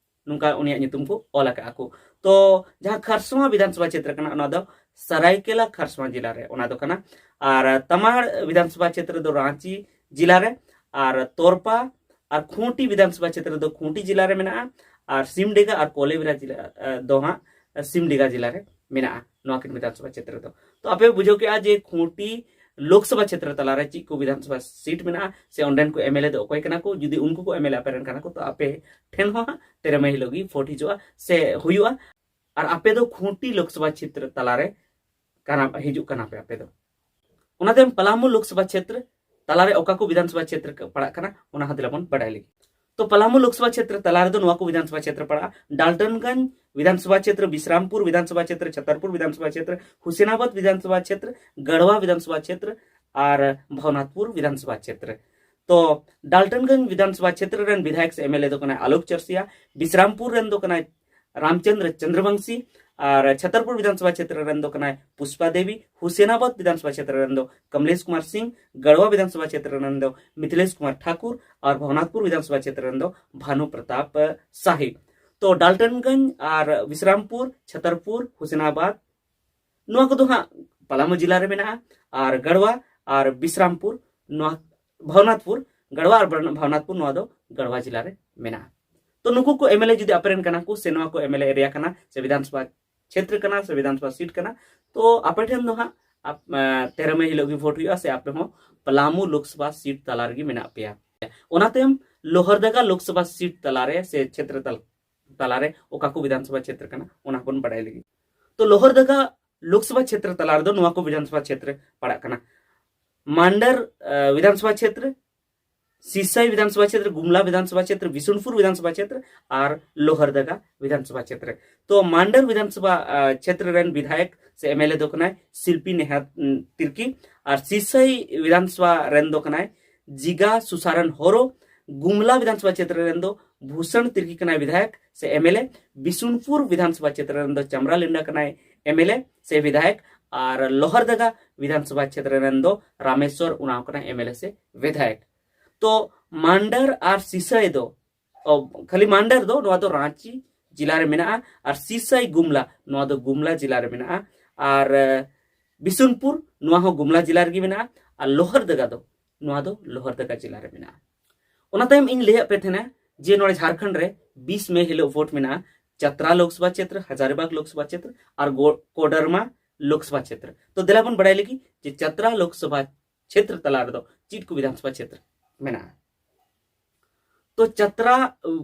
ᱱᱚᱝᱠᱟ ᱩᱱᱤᱭᱟᱜ ᱧᱩᱛᱩᱢ ᱠᱚ ᱚᱞ ᱟᱠᱟᱫᱼᱟ ᱠᱚ᱾ ᱛᱚ ᱡᱟᱦᱟᱸ ᱠᱷᱟᱨᱥᱚᱣᱟ ᱵᱤᱫᱷᱟᱱᱥᱚᱵᱷᱟ ᱪᱷᱮᱛᱨᱚ ᱠᱟᱱᱟ, ᱚᱱᱟ ᱫᱚ ᱥᱟᱨᱟᱭᱠᱮᱞᱟ ᱠᱷᱟᱨᱥᱚᱣᱟ ᱡᱮᱞᱟ ᱨᱮ ᱚᱱᱟ ᱫᱚ ᱠᱟᱱᱟ᱾ ᱟᱨ ᱛᱟᱢᱟᱲ ᱵᱤᱫᱷᱟᱱᱥᱚᱵᱷᱟ ᱪᱷᱮᱛᱨᱚ ᱫᱚ ᱨᱟᱸᱪᱤ ᱡᱮᱞᱟ ᱨᱮ, ᱟᱨ ᱛᱚᱨᱯᱟ ᱟᱨ ᱠᱷᱩᱸᱴᱤ ᱵᱤᱫᱷᱟᱱᱥᱚᱵᱷᱟ ᱪᱷᱮᱛᱨᱚ ᱫᱚ ᱠᱷᱩᱸᱴᱤ ᱡᱮᱞᱟ ᱨᱮ ᱢᱮᱱᱟᱜᱼᱟ, ᱟᱨ ᱥᱤᱢᱰᱮᱜᱟ ᱟᱨ ᱠᱚᱞᱮᱵᱤᱨᱟ ᱡᱮᱞᱟ, ᱮ, ᱫᱚ ᱦᱟᱸᱜ ᱥᱤᱢᱰᱮᱜᱟ ᱡᱮᱞᱟ ᱨᱮ ᱢᱮᱱᱟᱜᱼᱟ᱾ ᱱᱚᱣᱟ ᱠᱤᱱ ᱵᱤᱫᱷᱟᱱᱥᱚᱵᱷᱟ ᱪᱷᱮᱛᱨᱚ ᱫᱚ᱾ ᱛᱚ ᱟᱯᱮ ᱵᱩᱡᱷᱟᱹᱣ ᱠᱮᱜᱼᱟ ᱡᱮ ᱠᱷᱩᱸᱴᱤ ᱞᱳᱠᱥᱚᱵᱷᱟ ᱪᱷᱮᱛᱨᱚ ᱛᱟᱞᱟᱨᱮ ᱪᱮᱫ ᱠᱚ ᱵᱤᱫᱷᱟᱱ ᱥᱚᱵᱷᱟ ᱥᱤᱴ ᱢᱮᱱᱟᱜᱼᱟ, ᱥᱮ ᱚᱸᱰᱮᱱ ᱠᱚ ᱮᱢᱮᱞᱮ ᱫᱚ ᱚᱠᱚᱭ ᱠᱟᱱᱟ ᱠᱚ, ᱡᱩᱫᱤ ᱩᱱᱠᱩ ᱠᱚ ᱮᱢᱮᱞᱮ ᱟᱯᱮ ᱨᱮᱱ ᱠᱟᱱᱟ ᱠᱚ, ᱛᱚ ᱟᱯᱮ ᱴᱷᱮᱱ ᱦᱚᱸ ᱦᱟᱸᱜ ᱛᱮᱨᱚ ᱢᱟᱹᱦᱤᱛ ᱦᱤᱞᱳᱜ ᱜᱮ ᱵᱷᱳᱴ ᱦᱤᱡᱩᱜᱼᱟ ᱥᱮ ᱦᱩᱭᱩᱜᱼᱟ᱾ ᱟᱨ ᱟᱯᱮ ᱫᱚ ᱠᱷᱩᱸᱴᱤ ᱞᱳᱠᱥᱚᱵᱷᱟ ᱪᱷᱮᱛᱨᱚ ᱛᱟᱞᱟᱨᱮ ᱠᱟᱱᱟ, ᱦᱤᱡᱩᱜ ᱠᱟᱱᱟ ᱯᱮ ᱟᱯᱮ ᱫᱚ᱾ ᱚᱱᱟ ᱛᱟᱭᱚᱢ ᱯᱟᱞᱟᱢᱩ ᱞᱳᱠᱥᱚᱵᱷᱟ ᱪᱷᱮᱛᱨᱚ ᱛᱟᱞᱟᱨᱮ ᱚᱠᱟ ᱠᱚ ᱵᱤᱫᱷᱟᱱ ᱥᱚᱵᱷᱟ ᱪᱷᱮᱛᱨᱚ ᱯᱟᱲᱟᱜ ᱠᱟᱱᱟ, ᱚᱱᱟ ᱦᱚᱸ ᱫᱮᱞᱟ ᱵᱚᱱ ᱵᱟᱰᱟᱭ ᱞᱮᱜᱮ᱾ ᱛᱚ ᱯᱟᱞᱟᱢᱩ ᱞᱳᱠᱥᱚᱵᱷᱟ ᱪᱷᱮᱛᱨᱚ ᱛᱟᱞᱟ ᱨᱮᱫᱚ ᱱᱚᱣᱟ ᱠᱚ ᱵᱤᱫᱷᱟᱱ ᱥᱚᱵᱷᱟ ᱪᱷᱮᱛᱨᱚ ᱯᱟᱲᱟᱜᱼᱟ: ᱰᱟᱞᱴᱚᱱᱜᱚᱸᱡᱽ ᱵᱤᱫᱷᱟᱱ ᱥᱚᱵᱷᱟ ᱪᱷᱮᱛᱨᱚ, ᱵᱤᱥᱨᱟᱢᱯᱩᱨ ᱵᱤᱫᱷᱟᱱ ᱥᱚᱵᱷᱟ ᱪᱷᱮᱛᱨᱚ, ᱪᱷᱟᱛᱟᱨᱯᱩᱨ ᱵᱤᱫᱷᱟᱱ ᱥᱚᱵᱷᱟ ᱪᱷᱮᱛᱨᱚ, ᱦᱩᱥᱮᱱᱟᱵᱟᱫᱽ ᱵᱤᱫᱷᱟᱱ ᱥᱚᱵᱷᱟ ᱪᱷᱮᱛᱨᱚ, ᱜᱟᱲᱣᱟ ᱵᱤᱫᱷᱟᱱ ᱥᱚᱵᱷᱟ ᱪᱷᱮᱛᱨᱚ ᱟᱨ ᱵᱷᱚᱵᱚᱱᱟᱛᱷᱯᱩᱨ ᱵᱤᱫᱷᱟᱱ ᱥᱚᱵᱷᱟ ᱪᱷᱮᱛᱨᱚ᱾ ᱛᱚ ᱰᱟᱞᱴᱚᱱᱜᱚᱸᱡᱽ ᱵᱤᱫᱷᱟᱱ ᱥᱚᱵᱷᱟ ᱪᱷᱮᱛᱨᱚ ᱨᱮᱱ ᱵᱤᱫᱷᱟᱭᱚᱠ ᱥᱮ ᱮᱢᱮᱞᱮ ᱫᱚ ᱠᱟᱱᱟᱭ ᱟᱞᱳᱠ ᱪᱚᱨᱥᱤᱭᱟ, ᱵᱤᱥᱨᱟᱢᱯᱩᱨ ᱨᱮᱱ ᱫᱚ ᱠᱟᱱᱟᱭ ᱨᱟᱢᱪᱚᱸᱫᱽᱨᱚ ᱪᱚᱸᱫᱽᱨᱚᱵᱚᱝᱥᱤ, ᱟᱨ ᱪᱷᱟᱛᱟᱨᱯᱩᱨ ᱵᱤᱫᱷᱟᱱ ᱥᱚᱵᱷᱟ ᱪᱷᱮᱛᱨᱚ ᱨᱮᱱ ᱫᱚ ᱠᱟᱱᱟᱭ ᱯᱩᱥᱯᱟ ᱫᱮᱵᱤ, ᱦᱩᱥᱮᱱᱟᱵᱟᱫᱽ ᱵᱤᱫᱷᱟᱱ ᱥᱚᱵᱷᱟ ᱪᱷᱮᱛᱨᱚ ᱨᱮᱱ ᱫᱚ ᱠᱚᱢᱞᱮᱥ ᱠᱩᱢᱟᱨ ᱥᱤᱝ, ᱜᱟᱲᱣᱟ ᱵᱤᱫᱷᱟᱱ ᱥᱚᱵᱷᱟ ᱪᱷᱮᱛᱨᱚ ᱨᱮᱱ ᱫᱚ ᱢᱤᱛᱷᱤᱞᱮᱥ ᱠᱩᱢᱟᱨ ᱴᱷᱟᱠᱩᱨ, ᱟᱨ ᱵᱷᱚᱵᱚᱱᱟᱛᱷᱯᱩᱨ ᱵᱤᱫᱷᱟᱱ ᱥᱚᱵᱷᱟ ᱪᱷᱮᱛᱨᱚ ᱨᱮᱱ ᱫᱚ ᱵᱷᱟᱱᱩ ᱯᱨᱚᱛᱟᱯ ᱥᱟᱦᱤ᱾ ᱛᱚ ᱰᱟᱞᱴᱚᱱᱜᱚᱸᱡᱽ ᱟᱨ ᱵᱤᱥᱨᱟᱢᱯᱩᱨ, ᱪᱷᱟᱛᱟᱨᱯᱩᱨ, ᱦᱩᱥᱮᱱᱟᱵᱟᱫᱽ, ᱱᱚᱣᱟ ᱠᱚᱫᱚ ᱦᱟᱸᱜ ᱯᱟᱞᱟᱢᱩ ᱡᱮᱞᱟ ᱨᱮ ᱢᱮᱱᱟᱜᱼᱟ, ᱟᱨ ᱜᱟᱲᱣᱟ ᱟᱨ ᱵᱤᱥᱨᱟᱢᱯᱩᱨ, ᱱᱚᱣᱟ ᱵᱷᱚᱵᱚᱱᱟᱛᱷᱯᱩᱨ, ᱜᱟᱲᱣᱟ ᱟᱨ ᱵᱷᱚᱵᱚᱱᱟᱛᱷᱯᱩᱨ, ᱱᱚᱣᱟ ᱫᱚ ᱜᱟᱲᱣᱟ ᱡᱮᱞᱟ ᱨᱮ ᱢᱮᱱᱟᱜᱼᱟ᱾ ᱛᱚ ᱱᱩᱠᱩ ᱠᱚ ᱮᱢᱮᱞᱮ ᱡᱩᱫᱤ ᱟᱯᱮ ᱨᱮᱱ ᱠᱟᱱᱟ ᱠᱚ ᱥᱮ ᱱᱚᱣᱟ ᱠᱚ ᱮᱢᱮᱞᱮ ᱮᱨᱤᱭᱟ ᱠᱟᱱᱟ ᱥᱮ ᱵᱤᱫᱷᱟᱱ ᱥᱚᱵᱷᱟ ᱪᱷᱮᱛᱨᱚ ᱠᱟᱱᱟ ᱥᱮ ᱵᱤᱫᱷᱟᱱ ᱥᱚᱵᱷᱟ ᱥᱤᱴ ᱠᱟᱱᱟ, ᱛᱚ ᱟᱯᱮ ᱴᱷᱮᱱ ᱫᱚ ᱦᱟᱸᱜ ᱟᱯ-, ᱮ, ᱛᱮᱨᱚ ᱢᱟᱹᱦᱤᱛ ᱦᱤᱞᱳᱜ ᱜᱮ ᱵᱷᱳᱴ ᱦᱩᱭᱩᱜᱼᱟ ᱥᱮ ᱟᱯᱮ ᱦᱚᱸ ᱯᱟᱞᱟᱢᱩ ᱞᱳᱠᱥᱚᱵᱷᱟ ᱥᱤᱴ ᱛᱟᱞᱟ ᱨᱮᱜᱮ ᱢᱮᱱᱟᱜ ᱯᱮᱭᱟ᱾ ᱚᱱᱟ ᱛᱟᱭᱚᱢ ᱞᱳᱦᱟᱨᱫᱟᱜᱟ ᱞᱳᱠᱥᱚᱵᱷᱟ ᱥᱤᱴ ᱛᱟᱞᱟᱨᱮ ᱥᱮ ᱪᱷᱮᱛᱨᱚ ᱛᱟᱞ-, ᱛᱟᱞᱟᱨᱮ ᱚᱠᱟ ᱠᱚ ᱵᱤᱫᱷᱟᱱ ᱥᱚᱵᱷᱟ ᱪᱷᱮᱛᱨᱚ ᱠᱟᱱᱟ, ᱚᱱᱟ ᱵᱚᱱ ᱵᱟᱰᱟᱭ ᱞᱮᱜᱮ᱾ ᱛᱚ ᱞᱳᱦᱟᱨᱫᱟᱜᱟ ᱞᱳᱠᱥᱚᱵᱷᱟ ᱪᱷᱮᱛᱨᱚ ᱛᱟᱞᱟ ᱨᱮᱫᱚ ᱱᱚᱣᱟ ᱠᱚ ᱵᱤᱫᱷᱟᱱ ᱥᱚᱵᱷᱟ ᱪᱷᱮᱛᱨᱚ ᱯᱟᱲᱟᱜ ᱠᱟᱱᱟ: ᱢᱟᱱᱰᱟᱨ, ᱮ, ᱵᱤᱫᱷᱟᱱ ᱥᱚᱵᱷᱟ ᱪᱷᱮᱛᱨᱚ, ᱥᱤᱥᱟᱭ ᱵᱤᱫᱷᱟᱱ ᱥᱚᱵᱷᱟ ᱪᱷᱮᱛᱨᱚ, ᱜᱩᱢᱞᱟ ᱵᱤᱫᱷᱟᱱ ᱥᱚᱵᱷᱟ ᱪᱷᱮᱛᱨᱚ, ᱵᱤᱥᱩᱱᱯᱩᱨ ᱵᱤᱫᱷᱟᱱ ᱥᱚᱵᱷᱟ ᱪᱷᱮᱛᱨᱚ ᱟᱨ ᱞᱳᱦᱟᱨᱫᱟᱜᱟ ᱵᱤᱫᱷᱟᱱ ᱥᱚᱵᱷᱟ ᱪᱷᱮᱛᱨᱚ᱾ ᱛᱚ ᱢᱟᱱᱰᱟᱨ ᱵᱤᱫᱷᱟᱱ ᱥᱚᱵᱷᱟ, ᱟ, ᱪᱷᱮᱛᱨᱚ ᱨᱮᱱ ᱵᱤᱫᱷᱟᱭᱚᱠ ᱥᱮ ᱮᱢᱮᱞᱮ ᱫᱚ ᱠᱟᱱᱟᱭ ᱥᱤᱞᱯᱤ ᱱᱮᱦᱟ, ᱩᱢ, ᱛᱤᱨᱠᱤ, ᱟᱨ ᱥᱤᱥᱟᱭ ᱵᱤᱫᱷᱟᱱ ᱥᱚᱵᱷᱟ ᱨᱮᱱ ᱫᱚ ᱠᱟᱱᱟᱭ ᱡᱤᱜᱟ ᱥᱩᱥᱟᱨᱚᱱ ᱦᱳᱨᱳ, ᱜᱩᱢᱞᱟ ᱵᱤᱫᱷᱟᱱ ᱥᱚᱵᱷᱟ ᱪᱷᱮᱛᱨᱚ ᱨᱮᱱ ᱫᱚ ᱵᱷᱩᱥᱚᱱ ᱛᱤᱨᱠᱤ ᱠᱟᱱᱟᱭ ᱵᱤᱫᱷᱟᱭᱚᱠ ᱥᱮ ᱮᱢᱮᱞᱮ, ᱵᱤᱥᱩᱱᱯᱩᱨ ᱵᱤᱫᱷᱟᱱ ᱥᱚᱵᱷᱟ ᱪᱷᱮᱛᱨᱚ ᱨᱮᱱ ᱫᱚ ᱪᱟᱢᱨᱟ ᱞᱤᱱᱰᱟ ᱠᱟᱱᱟᱭ ᱮᱢᱮᱞᱮ ᱥᱮ ᱵᱤᱫᱷᱟᱭᱚᱠ, ᱟᱨ ᱞᱳᱦᱟᱨᱫᱟᱜᱟ ᱵᱤᱫᱷᱟᱱ ᱥᱚᱵᱷᱟ ᱪᱷᱮᱛᱨᱚ ᱨᱮᱱ ᱫᱚ ᱨᱟᱢᱮᱥᱣᱚᱨ ᱩᱨᱟᱸᱣ ᱠᱟᱱᱟᱭ ᱮᱢᱮᱞᱮ ᱥᱮ ᱵᱤᱫᱷᱟᱭᱚᱠ᱾ ᱛᱚ ᱢᱟᱱᱰᱟᱨ ᱟᱨ ᱥᱤᱥᱟᱭ ᱫᱚ, ᱚ, ᱠᱷᱟᱹᱞᱤ ᱢᱟᱱᱰᱟᱨ ᱫᱚ ᱱᱚᱣᱟ ᱫᱚ ᱨᱟᱸᱪᱤ ᱡᱮᱞᱟ ᱨᱮ ᱢᱮᱱᱟᱜᱼᱟ, ᱟᱨ ᱥᱤᱥᱟᱭ ᱜᱩᱢᱞᱟ ᱱᱚᱣᱟ ᱫᱚ ᱜᱩᱢᱞᱟ ᱡᱮᱞᱟ ᱨᱮ ᱢᱮᱱᱟᱜᱼᱟ, ᱟᱨ, ᱮ, ᱵᱤᱥᱩᱱᱯᱩᱨ ᱱᱚᱣᱟ ᱦᱚᱸ ᱜᱩᱢᱞᱟ ᱡᱮᱞᱟ ᱨᱮᱜᱮ ᱢᱮᱱᱟᱜᱼᱟ, ᱟᱨ ᱞᱳᱦᱟᱨᱫᱟᱜᱟ ᱫᱚ ᱱᱚᱣᱟ ᱫᱚ ᱞᱳᱦᱟᱨᱫᱟᱜᱟ ᱡᱮᱞᱟ ᱨᱮ ᱢᱮᱱᱟᱜᱼᱟ᱾ ᱚᱱᱟ ᱛᱟᱭᱚᱢ ᱤᱧ ᱞᱟᱹᱭᱟᱫ ᱯᱮ ᱛᱟᱦᱮᱱᱟ ᱡᱮ ᱱᱚᱰᱮ ᱡᱷᱟᱲᱠᱷᱚᱸᱰ ᱨᱮ ᱵᱤᱥ ᱢᱮ ᱦᱤᱞᱳᱜ ᱵᱷᱳᱴ ᱢᱮᱱᱟᱜᱼᱟ, ᱪᱟᱛᱨᱟ ᱞᱳᱠᱥᱚᱵᱷᱟ ᱪᱷᱮᱛᱨᱚ, ᱦᱟᱡᱟᱨᱤᱵᱟᱜᱽ ᱞᱳᱠᱥᱚᱵᱷᱟ ᱪᱷᱮᱛᱨᱚ ᱟᱨ ᱜᱳ-, ᱠᱳᱰᱟᱨᱢᱟ ᱞᱳᱠᱥᱚᱵᱷᱟ ᱪᱷᱮᱛᱨᱚ᱾ ᱛᱚ ᱫᱮᱞᱟ ᱵᱚᱱ ᱵᱟᱲᱟᱭ ᱞᱮᱜᱮ ᱡᱮ ᱪᱟᱛᱨᱟ ᱞᱳᱠᱥᱚᱵᱷᱟ ᱪᱷᱮᱛᱨᱚ ᱛᱟᱞᱟ ᱨᱮᱫᱚ ᱪᱮᱫ ᱠᱚ ᱵᱤᱫᱷᱟᱱᱥᱚᱵᱷᱟ ᱪᱷᱮᱛᱨᱚ ᱢᱮᱱᱟᱜᱼᱟ᱾ ᱛᱚ ᱪᱟᱛᱨᱟ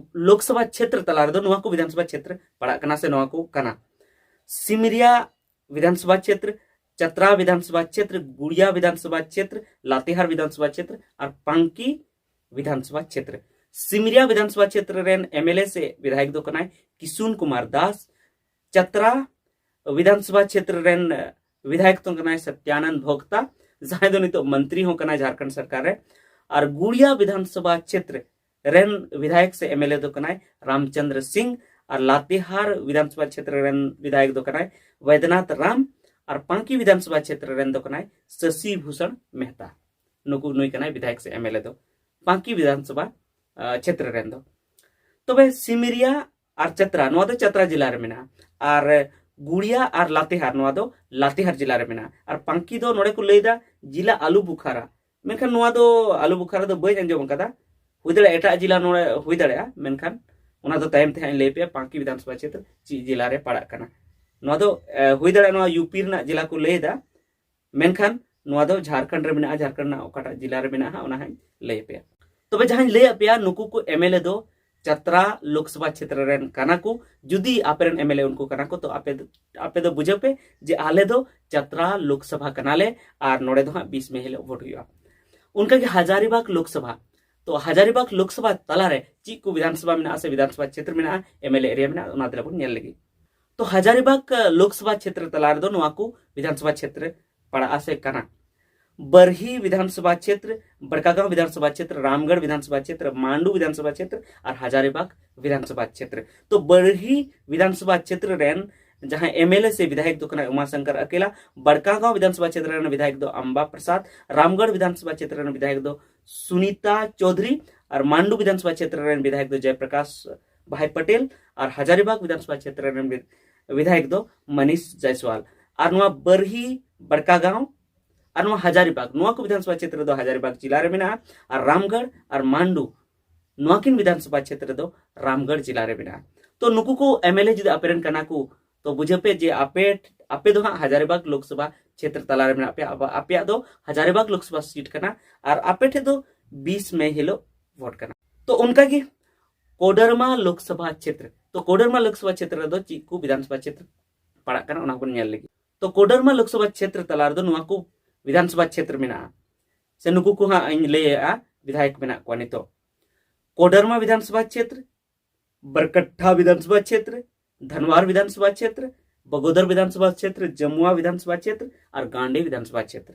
ᱞᱳᱠᱥᱚᱵᱷᱟ ᱪᱷᱮᱛᱨᱚ ᱛᱟᱞᱟ ᱨᱮᱫᱚ ᱱᱚᱣᱟ ᱠᱚ ᱵᱤᱫᱷᱟᱱᱥᱚᱵᱷᱟ ᱪᱷᱮᱛᱨᱚ ᱯᱟᱲᱟᱜ ᱠᱟᱱᱟ ᱥᱮ ᱱᱚᱣᱟ ᱠᱚ ᱠᱟᱱᱟ: ᱥᱤᱢᱨᱤᱭᱟ ᱵᱤᱫᱷᱟᱱᱥᱚᱵᱷᱟ ᱪᱷᱮᱛᱨᱚ, ᱪᱟᱛᱨᱟ ᱵᱤᱫᱷᱟᱱᱥᱚᱵᱷᱟ ᱪᱷᱮᱛᱨᱚ, ᱜᱩᱲᱤᱭᱟ ᱵᱤᱫᱷᱟᱱᱥᱚᱵᱷᱟ ᱪᱷᱮᱛᱨᱚ, ᱞᱟᱛᱮᱦᱟᱨ ᱵᱤᱫᱷᱟᱱᱥᱚᱵᱷᱟ ᱪᱷᱮᱛᱨᱚ ᱟᱨ ᱯᱟᱝᱠᱤ ᱵᱤᱫᱷᱟᱱᱥᱚᱵᱷᱟ ᱪᱷᱮᱛᱨᱚ᱾ ᱥᱤᱢᱨᱤᱭᱟ ᱵᱤᱫᱷᱟᱱᱥᱚᱵᱷᱟ ᱪᱷᱮᱛᱨᱚ ᱨᱮᱱ ᱮᱢᱮᱞᱮ ᱥᱮ ᱵᱤᱫᱷᱟᱭᱚᱠ ᱫᱚ ᱠᱟᱱᱟᱭ ᱠᱤᱥᱩᱱ ᱠᱩᱢᱟᱨ ᱫᱟᱥ᱾ ᱪᱟᱛᱨᱟ ᱵᱤᱫᱷᱟᱱᱥᱚᱵᱷᱟ ᱪᱷᱮᱛᱨᱚ ᱨᱮᱱ ᱵᱤᱫᱷᱟᱭᱚᱠ ᱫᱚ ᱠᱟᱱᱟᱭ ᱥᱚᱛᱭᱟᱱᱚᱱᱫ ᱵᱷᱚᱠᱛᱟ, ᱡᱟᱦᱟᱸᱭ ᱫᱚ ᱱᱤᱛᱚᱜ ᱢᱚᱱᱛᱨᱤ ᱦᱚᱸ ᱠᱟᱱᱟᱭ ᱡᱷᱟᱲᱠᱷᱚᱸᱰ ᱥᱚᱨᱠᱟᱨ ᱨᱮ᱾ ᱟᱨ ᱜᱩᱲᱤᱭᱟ ᱵᱤᱫᱷᱟᱱᱥᱚᱵᱷᱟ ᱪᱷᱮᱛᱨᱚ ᱨᱮᱱ ᱵᱤᱫᱷᱟᱭᱚᱠ ᱥᱮ ᱮᱢᱮᱞᱮ ᱫᱚ ᱠᱟᱱᱟᱭ ᱨᱟᱢᱪᱚᱸᱫᱽᱨᱚ ᱥᱤᱝ᱾ ᱟᱨ ᱞᱟᱛᱮᱦᱟᱨ ᱵᱤᱫᱷᱟᱱᱥᱚᱵᱷᱟ ᱪᱷᱮᱛᱨᱚ ᱨᱮᱱ ᱵᱤᱫᱷᱟᱭᱚᱠ ᱫᱚ ᱠᱟᱱᱟᱭ ᱵᱚᱭᱫᱽᱱᱟᱛᱷ ᱨᱟᱢ᱾ ᱟᱨ ᱯᱟᱝᱠᱤ ᱵᱤᱫᱷᱟᱱᱥᱚᱵᱷᱟ ᱪᱷᱮᱛᱨᱚ ᱨᱮᱱ ᱫᱚ ᱠᱟᱱᱟᱭ ᱥᱚᱥᱤ ᱵᱷᱩᱥᱚᱱ ᱢᱮᱦᱛᱟ᱾ ᱱᱩᱠᱩ, ᱱᱩᱭ ᱠᱟᱱᱟᱭ ᱵᱤᱫᱷᱟᱭᱚᱠ ᱥᱮ ᱮᱢᱮᱞᱮ ᱫᱚ ᱯᱟᱝᱠᱤ ᱵᱤᱫᱷᱟᱱᱥᱚᱵᱷᱟ ᱪᱷᱮᱛᱨᱚ ᱨᱮᱱ ᱫᱚ᱾ ᱛᱚᱵᱮ ᱥᱤᱢᱨᱤᱭᱟ ᱟᱨ ᱪᱟᱛᱨᱟ, ᱱᱚᱣᱟ ᱫᱚ ᱪᱟᱛᱨᱟ ᱡᱮᱞᱟ ᱨᱮ ᱢᱮᱱᱟᱜᱼᱟ᱾ ᱟᱨ ᱜᱩᱲᱤᱭᱟ ᱟᱨ ᱞᱟᱛᱮᱦᱟᱨ, ᱱᱚᱣᱟ ᱫᱚ ᱞᱟᱛᱮᱦᱟᱨ ᱡᱮᱞᱟ ᱨᱮ ᱢᱮᱱᱟᱜᱼᱟ᱾ ᱟᱨ ᱯᱟᱝᱠᱤ ᱫᱚ ᱱᱚᱰᱮ ᱠᱚ ᱞᱟᱹᱭᱫᱟ ᱡᱮᱞᱟ ᱟᱞᱩ ᱵᱩᱠᱷᱟᱨᱟ, ᱢᱮᱱᱠᱷᱟᱱ ᱱᱚᱣᱟ ᱫᱚ ᱟᱞᱩ ᱵᱩᱠᱷᱟᱨᱟ ᱫᱚ ᱵᱟᱹᱧ ᱟᱸᱡᱚᱢ ᱟᱠᱟᱫᱟ᱾ ᱦᱩᱭ ᱫᱟᱲᱮᱭᱟᱜᱼᱟ ᱮᱴᱟᱜ ᱡᱮᱞᱟ ᱱᱚᱰᱮ ᱦᱩᱭ ᱫᱟᱲᱮᱭᱟᱜᱼᱟ, ᱢᱮᱱᱠᱷᱟᱱ ᱚᱱᱟ ᱫᱚ ᱛᱟᱭᱚᱢ ᱛᱮ ᱦᱟᱸᱜ ᱤᱧ ᱞᱟᱹᱭ ᱟᱯᱮᱭᱟ ᱯᱟᱝᱠᱤ ᱵᱤᱫᱷᱟᱱᱥᱚᱵᱷᱟ ᱪᱷᱮᱛᱨᱚ ᱪᱮᱫ ᱡᱮᱞᱟ ᱨᱮ ᱯᱟᱲᱟᱜ ᱠᱟᱱᱟ᱾ ᱱᱚᱣᱟ ᱫᱚ ᱮ, ᱦᱩᱭ ᱫᱟᱲᱮᱭᱟᱜᱼᱟ ᱱᱚᱣᱟ ᱭᱩᱯᱤ ᱨᱮᱱᱟᱜ ᱡᱮᱞᱟ ᱠᱚ ᱞᱟᱹᱭ ᱮᱫᱟ, ᱢᱮᱱᱠᱷᱟᱱ ᱱᱚᱣᱟ ᱫᱚ ᱡᱷᱟᱲᱠᱷᱚᱸᱰ ᱨᱮ ᱢᱮᱱᱟᱜᱼᱟ, ᱡᱷᱟᱲᱠᱷᱚᱸᱰ ᱨᱮᱱᱟᱜ ᱚᱠᱟᱴᱟᱜ ᱡᱮᱞᱟ ᱨᱮ ᱢᱮᱱᱟᱜᱼᱟ ᱦᱟᱸᱜ ᱚᱱᱟ ᱦᱟᱸᱜ ᱤᱧ ᱞᱟᱹᱭ ᱟᱯᱮᱭᱟ᱾ ᱛᱚᱵᱮ ᱡᱟᱦᱟᱸᱧ ᱞᱟᱹᱭ ᱟᱯᱮᱭᱟ ᱱᱩᱠᱩ ᱠᱚ ᱮᱢᱮᱞᱮ ᱫᱚ ᱪᱟᱛᱨᱟ ᱞᱳᱠᱥᱚᱵᱷᱟ ᱪᱷᱮᱛᱨᱚ ᱨᱮᱱ ᱠᱟᱱᱟ ᱠᱚ᱾ ᱡᱩᱫᱤ ᱟᱯᱮ ᱨᱮᱱ ᱮᱢᱮᱞᱮ ᱩᱱᱠᱩ ᱠᱟᱱᱟ ᱠᱚ, ᱛᱚ ᱟᱯᱮ ᱫᱚ, ᱟᱯᱮ ᱫᱚ ᱵᱩᱡᱷᱟᱹᱣ ᱯᱮ ᱡᱮ ᱟᱞᱮ ᱫᱚ ᱪᱟᱛᱨᱟ ᱞᱳᱠᱥᱚᱵᱷᱟ ᱠᱟᱱᱟᱞᱮ ᱟᱨ ᱱᱚᱰᱮ ᱫᱚ ᱦᱟᱸᱜ ᱵᱤᱥ ᱢᱮ ᱦᱤᱞᱳᱜ ᱵᱷᱳᱴ ᱦᱩᱭᱩᱜᱼᱟ᱾ ᱚᱱᱠᱟᱜᱮ ᱦᱟᱡᱟᱨᱤᱵᱟᱜᱽ ᱞᱳᱠᱥᱚᱵᱷᱟ, ᱛᱚ ᱦᱟᱡᱟᱨᱤᱵᱟᱜᱽ ᱞᱳᱠᱥᱚᱵᱷᱟ ᱛᱟᱞᱟᱨᱮ ᱪᱮᱫ ᱠᱚ ᱵᱤᱫᱷᱟᱱᱥᱚᱵᱷᱟ ᱢᱮᱱᱟᱜᱼᱟ ᱥᱮ ᱵᱤᱫᱷᱟᱱᱥᱚᱵᱷᱟ ᱪᱷᱮᱛᱨᱚ ᱢᱮᱱᱟᱜᱼᱟ, ᱮᱢᱮᱞᱮ ᱮᱨᱤᱭᱟ ᱢᱮᱱᱟᱜᱼᱟ, ᱚᱱᱟ ᱫᱮᱞᱟ ᱵᱚᱱ ᱧᱮᱞ ᱞᱮᱜᱮ᱾ ᱛᱚ ᱦᱟᱡᱟᱨᱤᱵᱟᱜᱽ ᱞᱳᱠᱥᱚᱵᱷᱟ ᱪᱷᱮᱛᱨᱚ ᱛᱟᱞᱟ ᱨᱮᱫᱚ ᱱᱚᱣᱟ ᱠᱚ ᱵᱤᱫᱷᱟᱱᱥᱚᱵᱷᱟ ᱪᱷᱮᱛᱨᱚ ᱯᱟᱲᱟᱜᱼᱟ ᱥᱮ ᱠᱟᱱᱟ: ᱵᱟᱨᱦᱤ ᱵᱤᱫᱷᱟᱱᱥᱚᱵᱷᱟ ᱪᱷᱮᱛᱨᱚ, ᱵᱟᱲᱠᱟᱜᱟᱸᱣ ᱵᱤᱫᱷᱟᱱᱥᱚᱵᱷᱟ ᱪᱷᱮᱛᱨᱚ, ᱨᱟᱢᱜᱚᱲ ᱵᱤᱫᱷᱟᱱᱥᱚᱵᱷᱟ ᱪᱷᱮᱛᱨᱚ, ᱢᱟᱱᱰᱩ ᱵᱤᱫᱷᱟᱱᱥᱚᱵᱷᱟ ᱪᱷᱮᱛᱨᱚ ᱟᱨ ᱦᱟᱡᱟᱨᱤᱵᱟᱜᱽ ᱵᱤᱫᱷᱟᱱᱥᱚᱵᱷᱟ ᱪᱷᱮᱛᱨᱚ᱾ ᱛᱚ ᱵᱟᱨᱦᱤ ᱵᱤᱫᱷᱟᱱᱥᱚᱵᱷᱟ ᱪᱷᱮᱛᱨᱚ ᱨᱮᱱ ᱡᱟᱦᱟᱸᱭ ᱮᱢᱮᱞᱮ ᱥᱮ ᱵᱤᱫᱷᱟᱭᱚᱠ ᱫᱚ ᱠᱟᱱᱟᱭ ᱩᱢᱟ ᱥᱚᱝᱠᱚᱨ ᱟᱠᱮᱞᱟ, ᱵᱟᱲᱠᱟᱜᱟᱸᱣ ᱵᱤᱫᱷᱟᱱᱥᱚᱵᱷᱟ ᱪᱷᱮᱛᱨᱚ ᱨᱮᱱ ᱵᱤᱫᱷᱟᱭᱚᱠ ᱫᱚ ᱟᱢᱵᱟ ᱯᱨᱚᱥᱟᱫᱽ, ᱨᱟᱢᱜᱚᱲ ᱵᱤᱫᱷᱟᱱᱥᱚᱵᱷᱟ ᱪᱷᱮᱛᱨᱚ ᱨᱮᱱ ᱵᱤᱫᱷᱟᱭᱚᱠ ᱫᱚ ᱥᱩᱱᱤᱛᱟ ᱪᱳᱣᱫᱷᱩᱨᱤ ᱟᱨ ᱢᱟᱱᱰᱩ ᱵᱤᱫᱷᱟᱱᱥᱚᱵᱷᱟ ᱪᱷᱮᱛᱨᱚ ᱨᱮᱱ ᱵᱤᱫᱷᱟᱭᱚᱠ ᱫᱚ ᱡᱚᱭ ᱯᱨᱚᱠᱟᱥ ᱵᱷᱟᱭ ᱯᱟᱴᱮᱞ ᱟᱨ ᱦᱟᱡᱟᱨᱤᱵᱟᱜᱽ ᱵᱤᱫᱷᱟᱱᱥᱚᱵᱷᱟ ᱪᱷᱮᱛᱨᱚ ᱨᱮᱱ ᱵᱤ-, ᱵᱤᱫᱷᱟᱭᱚᱠ ᱫᱚ ᱢᱟᱱᱤᱥ ᱡᱟᱭᱥᱣᱟᱞ᱾ ᱟᱨ ᱱᱚᱣᱟ ᱵᱟᱨᱦᱤ, ᱵᱟᱲᱠᱟᱜᱟᱸᱣ ᱟᱨ ᱱᱚᱣᱟ ᱦᱟᱡᱟᱨᱤᱵᱟᱜᱽ, ᱱᱚᱣᱟ ᱠᱚ ᱵᱤᱫᱷᱟᱱᱥᱚᱵᱷᱟ ᱪᱷᱮᱛᱨᱚ ᱫᱚ ᱦᱟᱡᱟᱨᱤᱵᱟᱜᱽ ᱡᱮᱞᱟ ᱨᱮ ᱢᱮᱱᱟᱜᱼᱟ᱾ ᱟᱨ ᱨᱟᱢᱜᱚᱲ ᱟᱨ ᱢᱟᱱᱰᱩ, ᱱᱚᱣᱟ ᱠᱤᱱ ᱵᱤᱫᱷᱟᱱᱥᱚᱵᱷᱟ ᱪᱷᱮᱛᱨᱚ ᱫᱚ ᱨᱟᱢᱜᱚᱲ ᱡᱮᱞᱟ ᱨᱮ ᱢᱮᱱᱟᱜᱼᱟ᱾ ᱛᱚ ᱱᱩᱠᱩ ᱠᱚ ᱮᱢᱮᱞᱮ ᱡᱩᱫᱤ ᱟᱯᱮ ᱨᱮᱱ ᱠᱟᱱᱟ ᱠᱚ, ᱛᱚ ᱵᱩᱡᱷᱟᱹᱣ ᱯᱮ ᱡᱮ ᱟᱯᱮ, ᱟᱯᱮ ᱫᱚ ᱦᱟᱸᱜ ᱦᱟᱡᱟᱨᱤᱵᱟᱜᱽ ᱞᱳᱠᱥᱚᱵᱷᱟ ᱪᱷᱮᱛᱨᱚ ᱛᱟᱞᱟ ᱨᱮ ᱢᱮᱱᱟᱜ ᱯᱮᱭᱟ᱾ ᱟᱯᱮᱭᱟᱜ ᱫᱚ ᱦᱟᱡᱟᱨᱤᱵᱟᱜᱽ ᱞᱳᱠᱥᱚᱵᱷᱟ ᱥᱤᱴ ᱠᱟᱱᱟ ᱟᱨ ᱟᱯᱮ ᱴᱷᱮᱱ ᱫᱚ ᱵᱤᱥ ᱢᱮ ᱦᱤᱞᱳᱜ ᱵᱷᱳᱴ ᱠᱟᱱᱟ᱾ ᱛᱚ ᱚᱱᱠᱟᱜᱮ ᱠᱳᱰᱟᱨᱢᱟ ᱞᱳᱠᱥᱚᱵᱷᱟ ᱪᱷᱮᱛᱨᱚ, ᱛᱚ ᱠᱳᱰᱟᱨᱢᱟ ᱞᱳᱠᱥᱚᱵᱷᱟ ᱪᱷᱮᱛᱨᱚ ᱨᱮᱫᱚ ᱪᱮᱫ ᱠᱚ ᱵᱤᱫᱷᱟᱱᱥᱚᱵᱷᱟ ᱪᱷᱮᱛᱨᱚ ᱯᱟᱲᱟᱜ ᱠᱟᱱᱟ, ᱚᱱᱟ ᱵᱚᱱ ᱧᱮᱞ ᱞᱮᱜᱮ᱾ ᱛᱚ ᱠᱳᱰᱟᱨᱢᱟ ᱞᱳᱠᱥᱚᱵᱷᱟ ᱪᱷᱮᱛᱨᱚ ᱛᱟᱞᱟ ᱨᱮᱫᱚ ᱱᱚᱣᱟ ᱠᱚ ᱵᱤᱫᱷᱟᱱᱥᱚᱵᱷᱟ ᱪᱷᱮᱛᱨᱚ ᱢᱮᱱᱟᱜᱼᱟ, ᱥᱮ ᱱᱩᱠᱩ ᱠᱚ ᱦᱟᱸᱜ ᱤᱧ ᱞᱟᱹᱭᱮᱜᱼᱟ, ᱵᱤᱫᱷᱟᱭᱚᱠ ᱢᱮᱱᱟᱜ ᱠᱚᱣᱟ ᱱᱤᱛᱚᱜ᱾ ᱠᱳᱰᱟᱨᱢᱟ ᱵᱤᱫᱷᱟᱱᱥᱚᱵᱷᱟ ᱪᱷᱮᱛᱨᱚ, ᱵᱟᱨᱠᱟᱴᱷᱟ ᱵᱤᱫᱷᱟᱱᱥᱚᱵᱷᱟ ᱪᱷᱮᱛᱨᱚ, ᱫᱷᱟᱱᱣᱟᱨ ᱵᱤᱫᱷᱟᱱᱥᱚᱵᱷᱟ ᱪᱷᱮᱛᱨᱚ, ᱵᱟᱜᱳᱫᱚᱨ ᱵᱤᱫᱷᱟᱱᱥᱚᱵᱷᱟ ᱪᱷᱮᱛᱨᱚ, ᱡᱟᱢᱩᱣᱟ ᱵᱤᱫᱷᱟᱱᱥᱚᱵᱷᱟ ᱪᱷᱮᱛᱨᱚ ᱟᱨ ᱜᱟᱱᱰᱤ ᱵᱤᱫᱷᱟᱱᱥᱚᱵᱷᱟ ᱪᱷᱮᱛᱨᱚ᱾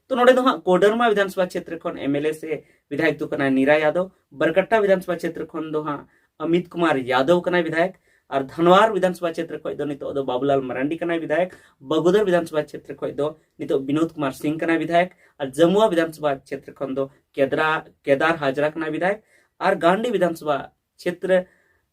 ᱛᱚ ᱱᱚᱰᱮ ᱫᱚ ᱦᱟᱸᱜ ᱠᱳᱰᱟᱨᱢᱟ ᱵᱤᱫᱷᱟᱱᱥᱚᱵᱷᱟ ᱪᱷᱮᱛᱨᱚ ᱠᱷᱚᱱ ᱮᱢᱮᱞᱮ ᱥᱮ ᱵᱤᱫᱷᱟᱭᱚᱠ ᱫᱚ ᱠᱟᱱᱟᱭ ᱱᱤᱨᱟ ᱭᱟᱫᱚᱵ, ᱵᱟᱨᱠᱟᱴᱷᱟ ᱵᱤᱫᱷᱟᱱᱥᱚᱵᱷᱟ ᱪᱷᱮᱛᱨᱚ ᱠᱷᱚᱱ ᱫᱚ ᱦᱟᱸᱜ ᱚᱢᱤᱛ ᱠᱩᱢᱟᱨ ᱭᱟᱫᱚᱵ ᱠᱟᱱᱟᱭ ᱵᱤᱫᱷᱟᱭᱚᱠ, ᱟᱨ ᱫᱷᱟᱱᱣᱟᱨ ᱵᱤᱫᱷᱟᱱᱥᱚᱵᱷᱟ ᱪᱷᱮᱛᱨᱚ ᱠᱷᱚᱱ ᱫᱚ ᱱᱤᱛᱚᱜ ᱫᱚ ᱵᱟᱵᱩᱞᱟᱞ ᱢᱟᱨᱟᱱᱰᱤ ᱠᱟᱱᱟᱭ ᱵᱤᱫᱷᱟᱭᱚᱠ, ᱵᱟᱜᱳᱫᱚᱨ ᱵᱤᱫᱷᱟᱱᱥᱚᱵᱷᱟ ᱪᱷᱮᱛᱨᱚ ᱠᱷᱚᱱ ᱫᱚ ᱱᱤᱛᱚᱜ ᱵᱤᱱᱳᱫ ᱠᱩᱢᱟᱨ ᱥᱤᱝ ᱠᱟᱱᱟᱭ ᱵᱤᱫᱷᱟᱭᱚᱠ, ᱟᱨ ᱡᱟᱢᱩᱣᱟ ᱵᱤᱫᱷᱟᱱᱥᱚᱵᱷᱟ ᱪᱷᱮᱛᱨᱚ ᱠᱷᱚᱱ ᱫᱚ ᱠᱮᱫᱨᱟ ᱠᱮᱫᱟᱨ ᱦᱟᱡᱽᱨᱟ ᱠᱟᱱᱟᱭ ᱵᱤᱫᱷᱟᱭᱚᱠ, ᱟᱨ ᱜᱟᱱᱰᱤ ᱵᱤᱫᱷᱟᱱᱥᱚᱵᱷᱟ ᱪᱷᱮᱛᱨᱚ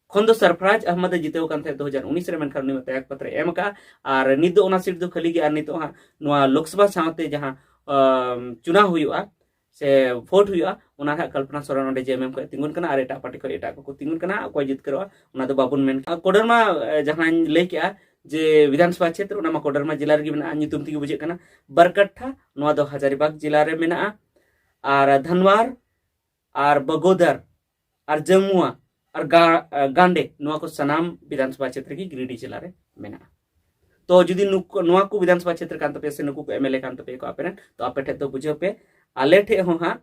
ᱠᱷᱚᱱ ᱫᱚ ᱥᱟᱨᱯᱷᱨᱟᱡᱽ ᱟᱦᱢᱟᱫ ᱮ ᱡᱤᱛᱟᱹᱣ ᱠᱟᱱ ᱛᱟᱦᱮᱸᱫ ᱫᱩ ᱦᱟᱡᱟᱨ ᱩᱱᱤᱥ ᱨᱮ, ᱢᱮᱱᱠᱷᱟᱱ ᱩᱱᱤ ᱢᱟ ᱛᱮᱭᱟᱜ ᱯᱚᱛᱨᱚ ᱮᱢ ᱟᱠᱟᱫᱼᱟ᱾ ᱟᱨ ᱱᱤᱛ ᱫᱚ ᱚᱱᱟ ᱥᱤᱴ ᱫᱚ ᱠᱷᱟᱹᱞᱤ ᱜᱮ, ᱟᱨ ᱱᱤᱛᱚᱜ ᱦᱟᱸᱜ ᱱᱚᱣᱟ ᱞᱳᱠᱥᱚᱵᱷᱟ ᱥᱟᱶᱛᱮ ᱡᱟᱦᱟᱸ ᱟᱢ, ᱪᱩᱱᱟᱣ ᱦᱩᱭᱩᱜᱼᱟ ᱥᱮ ᱵᱷᱳᱴ ᱦᱩᱭᱩᱜᱼᱟ, ᱚᱱᱟ ᱨᱮ ᱦᱟᱸᱜ ᱠᱚᱞᱯᱚᱱᱟ ᱥᱚᱨᱮᱱ ᱚᱸᱰᱮ ᱡᱮ ᱮᱢ ᱮᱢ ᱠᱷᱚᱱ ᱛᱤᱸᱜᱩᱱ ᱠᱟᱱᱟ ᱟᱨ ᱮᱴᱟᱜ ᱯᱟᱨᱴᱤ ᱠᱷᱚᱱ ᱮᱴᱟᱜ ᱠᱚᱠᱚ ᱛᱤᱸᱜᱩᱱ ᱠᱟᱱᱟ᱾ ᱚᱠᱚᱭ ᱡᱤᱛᱠᱟᱹᱨᱚᱜᱼᱟ ᱚᱱᱟ ᱫᱚ ᱵᱟᱵᱚᱱ ᱢᱮᱱ ᱠᱮᱫᱟ᱾ ᱠᱳᱰᱟᱨᱢᱟ ᱟᱸ, ᱡᱟᱦᱟᱸᱧ ᱞᱟᱹᱭ ᱠᱮᱜᱼᱟ ᱡᱮ ᱵᱤᱫᱷᱟᱱᱥᱚᱵᱷᱟ ᱪᱷᱮᱛᱨᱚ, ᱚᱱᱟ ᱢᱟ ᱠᱳᱰᱟᱨᱢᱟ ᱡᱮᱞᱟ ᱨᱮᱜᱮ ᱢᱮᱱᱟᱜᱼᱟ, ᱧᱩᱛᱩᱢ ᱛᱮᱜᱮ ᱵᱩᱡᱷᱟᱹᱜ ᱠᱟᱱᱟ᱾ ᱵᱟᱨᱠᱟᱴᱷᱟ, ᱱᱚᱣᱟ ᱫᱚ ᱦᱟᱡᱟᱨᱤᱵᱟᱜᱽ ᱡᱮᱞᱟ ᱨᱮ ᱢᱮᱱᱟᱜᱼᱟ᱾ ᱟᱨ ᱫᱷᱟᱱᱣᱟᱨ ᱟᱨ ᱵᱟᱜᱳᱫᱟᱨ ᱟᱨ ᱡᱟᱢᱩᱣᱟ ᱟᱨ ᱜᱟ-, ᱜᱟᱱᱰᱮ, ᱱᱚᱣᱟ ᱠᱚ ᱥᱟᱱᱟᱢ ᱵᱤᱫᱷᱟᱱᱥᱚᱵᱷᱟ ᱪᱷᱮᱛᱨᱚ ᱜᱮ ᱜᱤᱨᱤᱰᱤ ᱡᱮᱞᱟ ᱨᱮ ᱢᱮᱱᱟᱜᱼᱟ᱾ ᱛᱚ ᱡᱩᱫᱤ ᱱᱩᱠᱩ, ᱱᱚᱣᱟ ᱠᱚ ᱵᱤᱫᱷᱟᱱᱥᱚᱵᱷᱟ ᱪᱷᱮᱛᱨᱚ ᱠᱟᱱ ᱛᱟᱯᱮᱭᱟ ᱥᱮ ᱱᱩᱠᱩ ᱠᱚ ᱮᱢᱮᱞᱮ ᱠᱟᱱ ᱛᱟᱯᱮᱭᱟ ᱠᱚ ᱟᱯᱮ ᱨᱮᱱ, ᱛᱚ ᱟᱯᱮ ᱴᱷᱮᱱ ᱫᱚ ᱵᱩᱡᱷᱟᱹᱣ ᱯᱮ, ᱟᱞᱮ ᱴᱷᱮᱱ ᱦᱚᱸ ᱦᱟᱸᱜ,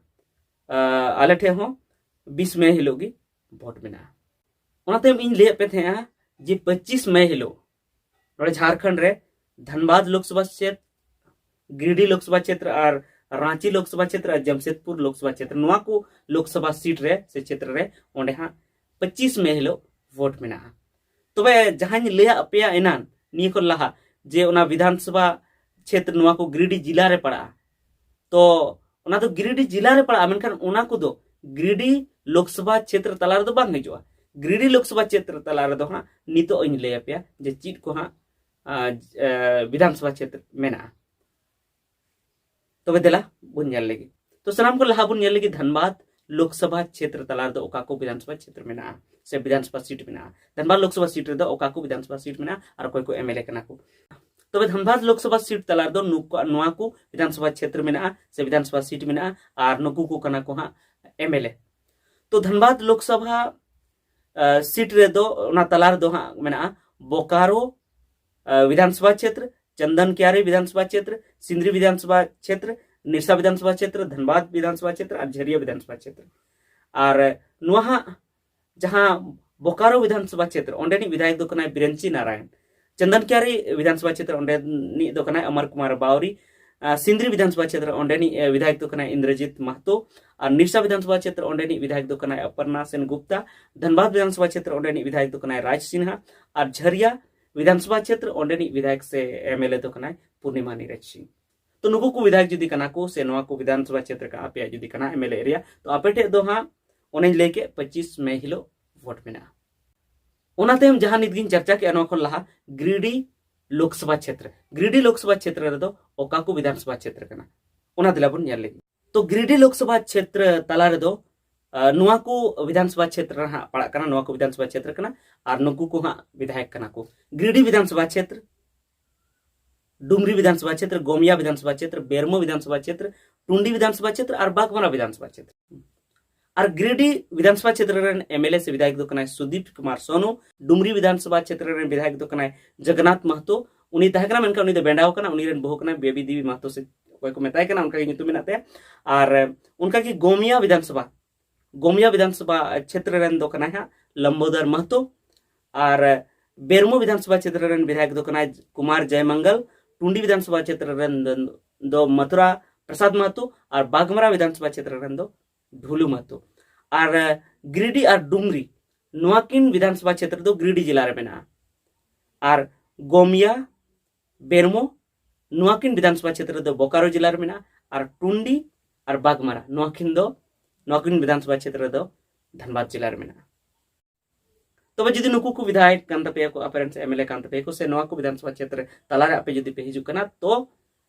ᱟᱸ, ᱟᱞᱮ ᱴᱷᱮᱱ ᱦᱚᱸ ᱵᱤᱥ ᱢᱮ ᱦᱤᱞᱳᱜ ᱜᱮ ᱵᱷᱳᱴ ᱢᱮᱱᱟᱜᱼᱟ᱾ ᱚᱱᱟ ᱛᱟᱭᱚᱢ ᱤᱧ ᱞᱟᱹᱭᱟᱫ ᱯᱮ ᱛᱟᱦᱮᱸᱜᱼᱟ ᱡᱮ ᱯᱚᱸᱪᱤᱥ ᱢᱮ ᱦᱤᱞᱳᱜ ᱱᱚᱰᱮ ᱡᱷᱟᱲᱠᱷᱚᱸᱰ ᱨᱮ ᱫᱷᱟᱱᱵᱟᱫᱽ ᱞᱳᱠᱥᱚᱵᱷᱟ ᱥᱮᱫ, ᱜᱤᱨᱤᱰᱤ ᱞᱳᱠᱥᱚᱵᱷᱟ ᱪᱷᱮᱛᱨᱚ ᱟᱨ ᱨᱟᱸᱪᱤ ᱞᱳᱠᱥᱚᱵᱷᱟ ᱪᱷᱮᱛᱨᱚ ᱟᱨ ᱡᱟᱢᱥᱮᱫᱽᱯᱩᱨ ᱞᱳᱠᱥᱚᱵᱷᱟ ᱪᱷᱮᱛᱨᱚ, ᱱᱚᱣᱟ ᱠᱚ ᱞᱳᱠᱥᱚᱵᱷᱟ ᱥᱤᱴ ᱨᱮ ᱥᱮ ᱪᱷᱮᱛᱨᱚ ᱨᱮ ᱚᱸᱰᱮ ᱦᱟᱸᱜ ᱯᱚᱸᱪᱤᱥ ᱢᱮ ᱦᱤᱞᱳᱜ ᱵᱷᱳᱴ ᱢᱮᱱᱟᱜᱼᱟ᱾ ᱛᱚᱵᱮ ᱡᱟᱦᱟᱸᱧ ᱞᱟᱹᱭᱟᱫ ᱯᱮᱭᱟ ᱮᱱᱟᱱ ᱱᱤᱭᱟᱹ ᱠᱷᱚᱱ ᱞᱟᱦᱟ, ᱡᱮ ᱚᱱᱟ ᱵᱤᱫᱷᱟᱱ ᱥᱚᱵᱷᱟ ᱪᱷᱮᱛᱨᱚ ᱱᱚᱣᱟ ᱠᱚ ᱜᱤᱨᱤᱰᱤ ᱡᱮᱞᱟ ᱨᱮ ᱯᱟᱲᱟᱜᱼᱟ, ᱛᱚ ᱚᱱᱟ ᱫᱚ ᱜᱤᱨᱤᱰᱤ ᱡᱮᱞᱟ ᱨᱮ ᱯᱟᱲᱟᱜᱼᱟ, ᱢᱮᱱᱠᱷᱟᱱ ᱚᱱᱟ ᱠᱚᱫᱚ ᱜᱤᱨᱤᱰᱤ ᱞᱳᱠᱥᱚᱵᱷᱟ ᱪᱷᱮᱛᱨᱚ ᱛᱟᱞᱟ ᱨᱮᱫᱚ ᱵᱟᱝ ᱦᱤᱡᱩᱜᱼᱟ᱾ ᱜᱤᱨᱤᱰᱤ ᱞᱳᱠᱥᱚᱵᱷᱟ ᱪᱷᱮᱛᱨᱚ ᱛᱟᱞᱟ ᱨᱮᱫᱚ ᱦᱟᱸᱜ ᱱᱤᱛᱚᱜ ᱤᱧ ᱞᱟᱹᱭ ᱟᱯᱮᱭᱟ ᱡᱮ ᱪᱮᱫ ᱠᱚ ᱦᱟᱸᱜ, ᱟᱸ, ᱟᱸ, ᱵᱤᱫᱷᱟᱱ ᱥᱚᱵᱷᱟ ᱪᱷᱮᱛᱨᱚ ᱢᱮᱱᱟᱜᱼᱟ᱾ ᱛᱚᱵᱮ ᱫᱮᱞᱟ ᱵᱚᱱ ᱧᱮᱞ ᱞᱮᱜᱮ᱾ ᱛᱚ ᱥᱟᱱᱟᱢ ᱠᱷᱚᱱ ᱞᱟᱦᱟ ᱵᱚᱱ ᱧᱮᱞ ᱞᱮᱜᱮ ᱫᱷᱟᱱᱵᱟᱫᱽ ᱞᱳᱠᱥᱚᱵᱷᱟ ᱪᱷᱮᱛᱨᱚ ᱛᱟᱞᱟ ᱨᱮᱫᱚ ᱚᱠᱟ ᱠᱚ ᱵᱤᱫᱷᱟᱱ ᱥᱚᱵᱷᱟ ᱪᱷᱮᱛᱨᱚ ᱢᱮᱱᱟᱜᱼᱟ ᱥᱮ ᱵᱤᱫᱷᱟᱱ ᱥᱚᱵᱷᱟ ᱥᱤᱴ ᱢᱮᱱᱟᱜᱼᱟ᱾ ᱫᱷᱟᱱᱵᱟᱫᱽ ᱞᱳᱠᱥᱚᱵᱷᱟ ᱥᱤᱴ ᱨᱮᱫᱚ ᱚᱠᱟ ᱠᱚ ᱵᱤᱫᱷᱟᱱ ᱥᱚᱵᱷᱟ ᱥᱤᱴ ᱢᱮᱱᱟᱜᱼᱟ ᱟᱨ ᱚᱠᱚᱭ ᱠᱚ ᱮᱢᱮᱞᱮ ᱠᱟᱱᱟ ᱠᱚ᱾ ᱛᱚᱵᱮ ᱫᱷᱟᱱᱵᱟᱫᱽ ᱞᱳᱠᱥᱚᱵᱷᱟ ᱥᱤᱴ ᱛᱟᱞᱟ ᱨᱮᱫᱚ ᱱᱩᱠᱩᱣᱟᱜ, ᱱᱚᱣᱟ ᱠᱚ ᱵᱤᱫᱷᱟᱱᱥᱚᱵᱷᱟ ᱪᱷᱮᱛᱨᱚ ᱢᱮᱱᱟᱜᱼᱟ ᱥᱮ ᱵᱤᱫᱷᱟᱱᱥᱚᱵᱷᱟ ᱥᱤᱴ ᱢᱮᱱᱟᱜᱼᱟ, ᱟᱨ ᱱᱩᱠᱩ ᱠᱚ ᱠᱟᱱᱟ ᱠᱚ ᱦᱟᱸᱜ ᱮᱢ ᱮᱞ ᱮ᱾ ᱛᱚ ᱫᱷᱟᱱᱵᱟᱫᱽ ᱞᱳᱠᱥᱚᱵᱷᱟ ᱥᱤᱴ ᱨᱮᱫᱚ, ᱚᱱᱟ ᱛᱟᱞᱟ ᱨᱮᱫᱚ ᱦᱟᱸᱜ ᱢᱮᱱᱟᱜᱼᱟ ᱵᱳᱠᱟᱨᱳ ᱵᱤᱫᱷᱟᱱᱥᱚᱵᱷᱟ ᱪᱷᱮᱛᱨᱚ, ᱪᱚᱱᱫᱚᱱ ᱠᱤᱭᱟᱨᱤ ᱵᱤᱫᱷᱟᱱᱥᱚᱵᱷᱟ ᱪᱷᱮᱛᱨᱚ, ᱥᱤᱱᱫᱽᱨᱤ ᱵᱤᱫᱷᱟᱱᱥᱚᱵᱷᱟ ᱪᱷᱮᱛᱨᱚ, ᱱᱤᱨᱥᱟ ᱵᱤᱫᱷᱟᱱᱥᱚᱵᱷᱟ ᱪᱷᱮᱛᱨᱚ, ᱫᱷᱟᱱᱵᱟᱫᱽ ᱵᱤᱫᱷᱟᱱᱥᱚᱵᱷᱟ ᱪᱷᱮᱛᱨᱚ ᱟᱨ ᱡᱷᱟᱹᱨᱤᱭᱟ ᱵᱤᱫᱷᱟᱱᱥᱚᱵᱷᱟ ᱪᱷᱮᱛᱨᱚ᱾ ᱟᱨ ᱱᱚᱣᱟ ᱦᱟᱸᱜ ᱡᱟᱦᱟᱸ ᱵᱳᱠᱟᱨᱳ ᱵᱤᱫᱷᱟᱱᱥᱚᱵᱷᱟ ᱪᱷᱮᱛᱨᱚ, ᱚᱸᱰᱮᱱᱤᱡ ᱵᱤᱫᱷᱟᱭᱚᱠ ᱫᱚ ᱠᱟᱱᱟᱭ ᱵᱤᱨᱮᱱᱪᱤ ᱱᱟᱨᱟᱭᱚᱱ᱾ ᱪᱚᱱᱫᱚᱱ ᱠᱤᱭᱟᱨᱤ ᱵᱤᱫᱷᱟᱱᱥᱚᱵᱷᱟ ᱪᱷᱮᱛᱨᱚ, ᱚᱸᱰᱮᱱᱤᱡ ᱫᱚ ᱠᱟᱱᱟᱭ ᱚᱢᱚᱨ ᱠᱩᱢᱟᱨ ᱵᱟᱣᱨᱤ᱾ ᱟᱨ ᱥᱤᱱᱫᱽᱨᱤ ᱵᱤᱫᱷᱟᱱᱥᱚᱵᱷᱟ ᱪᱷᱮᱛᱨᱚ, ᱚᱸᱰᱮᱱᱤᱡ ᱵᱤᱫᱷᱟᱭᱚᱠ ᱫᱚ ᱠᱟᱱᱟᱭ ᱤᱱᱫᱨᱚᱡᱤᱛ ᱢᱟᱦᱛᱳ᱾ ᱟᱨ ᱱᱤᱨᱥᱟ ᱵᱤᱫᱷᱟᱱᱥᱚᱵᱷᱟ ᱪᱷᱮᱛᱨᱚ, ᱚᱸᱰᱮᱱᱤᱡ ᱵᱤᱫᱷᱟᱭᱚᱠ ᱫᱚ ᱠᱟᱱᱟᱭ ᱚᱯᱚᱨᱱᱟ ᱥᱮᱱ ᱜᱩᱯᱛᱟ᱾ ᱫᱷᱟᱱᱵᱟᱫᱽ ᱵᱤᱫᱷᱟᱱᱥᱚᱵᱷᱟ ᱪᱷᱮᱛᱨᱚ, ᱚᱸᱰᱮᱱᱤᱡ ᱵᱤᱫᱷᱟᱭᱚᱠ ᱫᱚ ᱠᱟᱱᱟᱭ ᱨᱟᱡᱽ ᱥᱤᱱᱦᱟ᱾ ᱟᱨ ᱡᱷᱟᱹᱨᱤᱭᱟ ᱵᱤᱫᱷᱟᱱᱥᱚᱵᱷᱟ ᱪᱷᱮᱛᱨᱚ, ᱚᱸᱰᱮᱱᱤᱡ ᱵᱤᱫᱷᱟᱭᱚᱠ ᱥᱮ ᱮᱢ ᱮᱞ ᱮ ᱫᱚ ᱠᱟᱱᱟᱭ ᱯᱩᱨᱱᱤᱢᱟ ᱱᱤᱨᱚᱡᱽ ᱥᱤᱝ᱾ ᱛᱚ ᱱᱩᱠᱩ ᱠᱚ ᱵᱤᱫᱷᱟᱭᱚᱠ ᱡᱩᱫᱤ ᱠᱟᱱᱟ ᱠᱚ ᱥᱮ ᱱᱚᱣᱟ ᱠᱚ ᱵᱤᱫᱷᱟᱱᱥᱚᱵᱷᱟ ᱪᱷᱮᱛᱨᱚ ᱠᱟᱱᱟ, ᱟᱯᱮᱭᱟᱜ ᱡᱩᱫᱤ ᱠᱟᱱᱟ ᱮᱢ ᱮᱞ ᱮ ᱮᱨᱤᱭᱟ, ᱛᱚ ᱟᱯᱮ ᱴᱷᱮᱡ ᱫᱚ ᱦᱟᱸᱜ ᱚᱱᱮᱧ ᱞᱟᱹᱭ ᱠᱮᱫ ᱯᱚᱸᱪᱤᱥ ᱢᱮ ᱦᱤᱞᱳᱜ ᱵᱷᱳᱴ ᱢᱮᱱᱟᱜᱼᱟ᱾ ᱚᱱᱟ ᱛᱟᱭᱚᱢ ᱡᱟᱦᱟᱸ ᱱᱤᱛ ᱜᱤᱧ ᱪᱟᱨᱪᱟ ᱠᱮᱫᱼᱟ ᱱᱚᱣᱟ ᱠᱷᱚᱱ ᱞᱟᱦᱟ, ᱜᱤᱨᱤᱰᱤ ᱞᱳᱠᱥᱚᱵᱷᱟ ᱪᱷᱮᱛᱨᱚ, ᱜᱤᱨᱤᱰᱤ ᱞᱳᱠᱥᱚᱵᱷᱟ ᱪᱷᱮᱛᱨᱚ ᱨᱮᱫᱚ ᱚᱠᱟ ᱠᱚ ᱵᱤᱫᱷᱟᱱᱥᱚᱵᱷᱟ ᱪᱷᱮᱛᱨᱚ ᱠᱟᱱᱟ, ᱚᱱᱟ ᱫᱮᱞᱟ ᱵᱚᱱ ᱧᱮᱞ ᱞᱮᱜᱮ᱾ ᱛᱚ ᱜᱤᱨᱤᱰᱤ ᱞᱳᱠᱥᱚᱵᱷᱟ ᱪᱷᱮᱛᱨᱚ ᱛᱟᱞᱟ ᱨᱮᱫᱚ ᱱᱚᱣᱟ ᱠᱚ ᱵᱤᱫᱷᱟᱱᱥᱚᱵᱷᱟ ᱪᱷᱮᱛᱨᱚ ᱨᱮ ᱦᱟᱸᱜ ᱯᱟᱲᱟᱜ ᱠᱟᱱᱟ, ᱱᱚᱣᱟ ᱠᱚ ᱵᱤᱫᱷᱟᱱᱥᱚᱵᱷᱟ ᱪᱷᱮᱛᱨᱚ ᱠᱟᱱᱟ᱾ ᱟᱨ ᱱᱩᱠᱩ ᱠᱚ ᱦᱟᱸᱜ ᱵᱤᱫᱷᱟᱭᱚᱠ ᱠᱟᱱᱟ ᱠᱚ ᱜᱤᱨᱤᱰᱤ ᱵᱤᱫᱷᱟᱱᱥᱚᱵᱷᱟ ᱪᱷᱮᱛᱨᱚ, ᱰᱩᱢᱨᱤ ᱵᱤᱫᱷᱟᱱᱥᱚᱵᱷᱟ ᱪᱷᱮᱛᱨᱚ, ᱜᱚᱢᱤᱭᱟ ᱵᱤᱫᱷᱟᱱᱥᱚᱵᱷᱟ ᱪᱷᱮᱛᱨᱚ, ᱵᱮᱨᱢᱳ ᱵᱤᱫᱷᱟᱱᱥᱚᱵᱷᱟ ᱪᱷᱮᱛᱨᱚ, ᱴᱩᱱᱰᱤ ᱵᱤᱫᱷᱟᱱᱥᱚᱵᱷᱟ ᱪᱷᱮᱛᱨᱚ ᱟᱨ ᱵᱟᱜᱽᱢᱟᱨᱟ ᱵᱤᱫᱷᱟᱱᱥᱚᱵᱷᱟ ᱪᱷᱮᱛᱨᱚ᱾ ᱟᱨ ᱜᱤᱨᱤᱰᱤ ᱵᱤᱫᱷᱟᱱᱥᱚᱵᱷᱟ ᱪᱷᱮᱛᱨᱚ ᱨᱮᱱ ᱮᱢ ᱮᱞ ᱮ ᱥᱮ ᱵᱤᱫᱷᱟᱭᱚᱠ ᱫᱚ ᱠᱟᱱᱟᱭ ᱥᱩᱫᱤᱯ ᱠᱩᱢᱟᱨ ᱥᱳᱱᱩ, ᱰᱩᱢᱨᱤ ᱵᱤᱫᱷᱟᱱᱥᱚᱵᱷᱟ ᱪᱷᱮᱛᱨᱚ ᱨᱮᱱ ᱵᱤᱫᱷᱟᱭᱚᱠ ᱫᱚ ᱠᱟᱱᱟᱭ ᱡᱚᱜᱚᱱᱱᱟᱛᱷ ᱢᱟᱦᱛᱳ᱾ ᱩᱱᱤ ᱛᱟᱦᱮᱸ ᱠᱟᱱᱟ, ᱢᱮᱱᱠᱷᱟᱱ ᱩᱱᱤ ᱫᱚ ᱵᱮᱸᱰᱟᱣ ᱠᱟᱱᱟ, ᱩᱱᱤ ᱨᱮᱱ ᱵᱟᱹᱦᱩ ᱠᱟᱱᱟᱭ ᱵᱮᱵᱤ ᱫᱮᱵᱤ ᱢᱟᱦᱛᱳ ᱥᱮ ᱚᱠᱚᱭ ᱠᱚ ᱢᱮᱛᱟᱭ ᱠᱟᱱᱟ, ᱚᱱᱠᱟ ᱜᱮ ᱧᱩᱛᱩᱢ ᱢᱮᱱᱟᱜ ᱛᱟᱭᱟ᱾ ᱟᱨ ᱚᱱᱠᱟ ᱜᱮ ᱜᱚᱢᱤᱭᱟ ᱵᱤᱫᱷᱟᱱᱥᱚᱵᱷᱟ, ᱜᱚᱢᱤᱭᱟ ᱵᱤᱫᱷᱟᱱᱥᱚᱵᱷᱟ ᱪᱷᱮᱛᱨᱚ ᱨᱮᱱ ᱫᱚ ᱠᱟᱱᱟᱭ ᱦᱟᱸᱜ ᱞᱚᱢᱵᱳᱫᱚᱨ ᱢᱟᱦᱛᱳ᱾ ᱟᱨ ᱵᱮᱨᱢᱳ ᱵᱤᱫᱷᱟᱱᱥᱚᱵᱷᱟ ᱪᱷᱮᱛᱨᱚ ᱨᱮᱱ ᱵᱤᱫᱷᱟᱭᱚᱠ ᱫᱚ ᱠᱟᱱᱟᱭ ᱠᱩᱢᱟᱨ ᱡᱚᱭᱢᱚᱝᱜᱚᱞ᱾ ᱴᱩᱱᱰᱤ ᱵᱤᱫᱷᱟᱱᱥᱚᱵᱷᱟ ᱪᱷᱮᱛᱨᱚ ᱨᱮᱱ ᱫᱚ, ᱫᱚ ᱢᱚᱛᱷᱩᱨᱟ ᱯᱨᱚᱥᱟᱫᱽ ᱢᱟᱦᱛᱳ᱾ ᱟᱨ ᱵᱟᱜᱽᱢᱟᱨᱟ ᱵᱤᱫᱷᱟᱱᱥᱚᱵᱷᱟ ᱪᱷᱮᱛᱨᱚ ᱨᱮᱱ ᱫᱚ ᱰᱷᱩᱞᱩ ᱢᱟᱦᱛᱳ᱾ ᱟᱨ ᱜᱤᱨᱤᱰᱤ ᱟᱨ ᱰᱩᱢᱨᱤ, ᱱᱚᱣᱟ ᱠᱤᱱ ᱵᱤᱫᱷᱟᱱᱥᱚᱵᱷᱟ ᱪᱷᱮᱛᱨᱚ ᱫᱚ ᱜᱤᱨᱤᱰᱤ ᱡᱮᱞᱟ ᱨᱮ ᱢᱮᱱᱟᱜᱼᱟ᱾ ᱟᱨ ᱜᱚᱢᱤᱭᱟ, ᱵᱮᱨᱢᱳ, ᱱᱚᱣᱟ ᱠᱤᱱ ᱵᱤᱫᱷᱟᱱᱥᱚᱵᱷᱟ ᱪᱷᱮᱛᱨᱚ ᱫᱚ ᱵᱳᱠᱟᱨᱳ ᱡᱮᱞᱟ ᱨᱮ ᱢᱮᱱᱟᱜᱼᱟ᱾ ᱟᱨ ᱴᱩᱱᱰᱤ ᱟᱨ ᱵᱟᱜᱽᱢᱟᱨᱟ, ᱱᱚᱣᱟ ᱠᱤᱱ ᱫᱚ, ᱱᱚᱣᱟ ᱠᱤᱱ ᱵᱤᱫᱷᱟᱱᱥᱚᱵᱷᱟ ᱪᱷᱮᱛᱨᱚ ᱫᱚ ᱫᱷᱟᱱᱵᱟᱫᱽ ᱡᱮᱞᱟ ᱨᱮ ᱢᱮᱱᱟᱜᱼᱟ᱾ ᱛᱚᱵᱮ ᱡᱩᱫᱤ ᱱᱩᱠᱩ ᱠᱚ ᱵᱤᱫᱷᱟᱭᱚᱠ ᱠᱟᱱ ᱛᱟᱯᱮᱭᱟ ᱠᱚ, ᱟᱯᱮ ᱨᱮᱱ ᱥᱮ ᱮᱢ ᱮᱞ ᱮ ᱠᱟᱱ ᱛᱟᱯᱮᱭᱟ ᱠᱚ, ᱥᱮ ᱱᱚᱣᱟ ᱠᱚ ᱵᱤᱫᱷᱟᱱᱥᱚᱵᱷᱟ ᱪᱷᱮᱛᱨᱚ ᱛᱟᱞᱟᱨᱮ ᱟᱯᱮ ᱡᱩᱫᱤ ᱯᱮ ᱦᱤᱡᱩᱜ ᱠᱟᱱᱟ, ᱛᱚ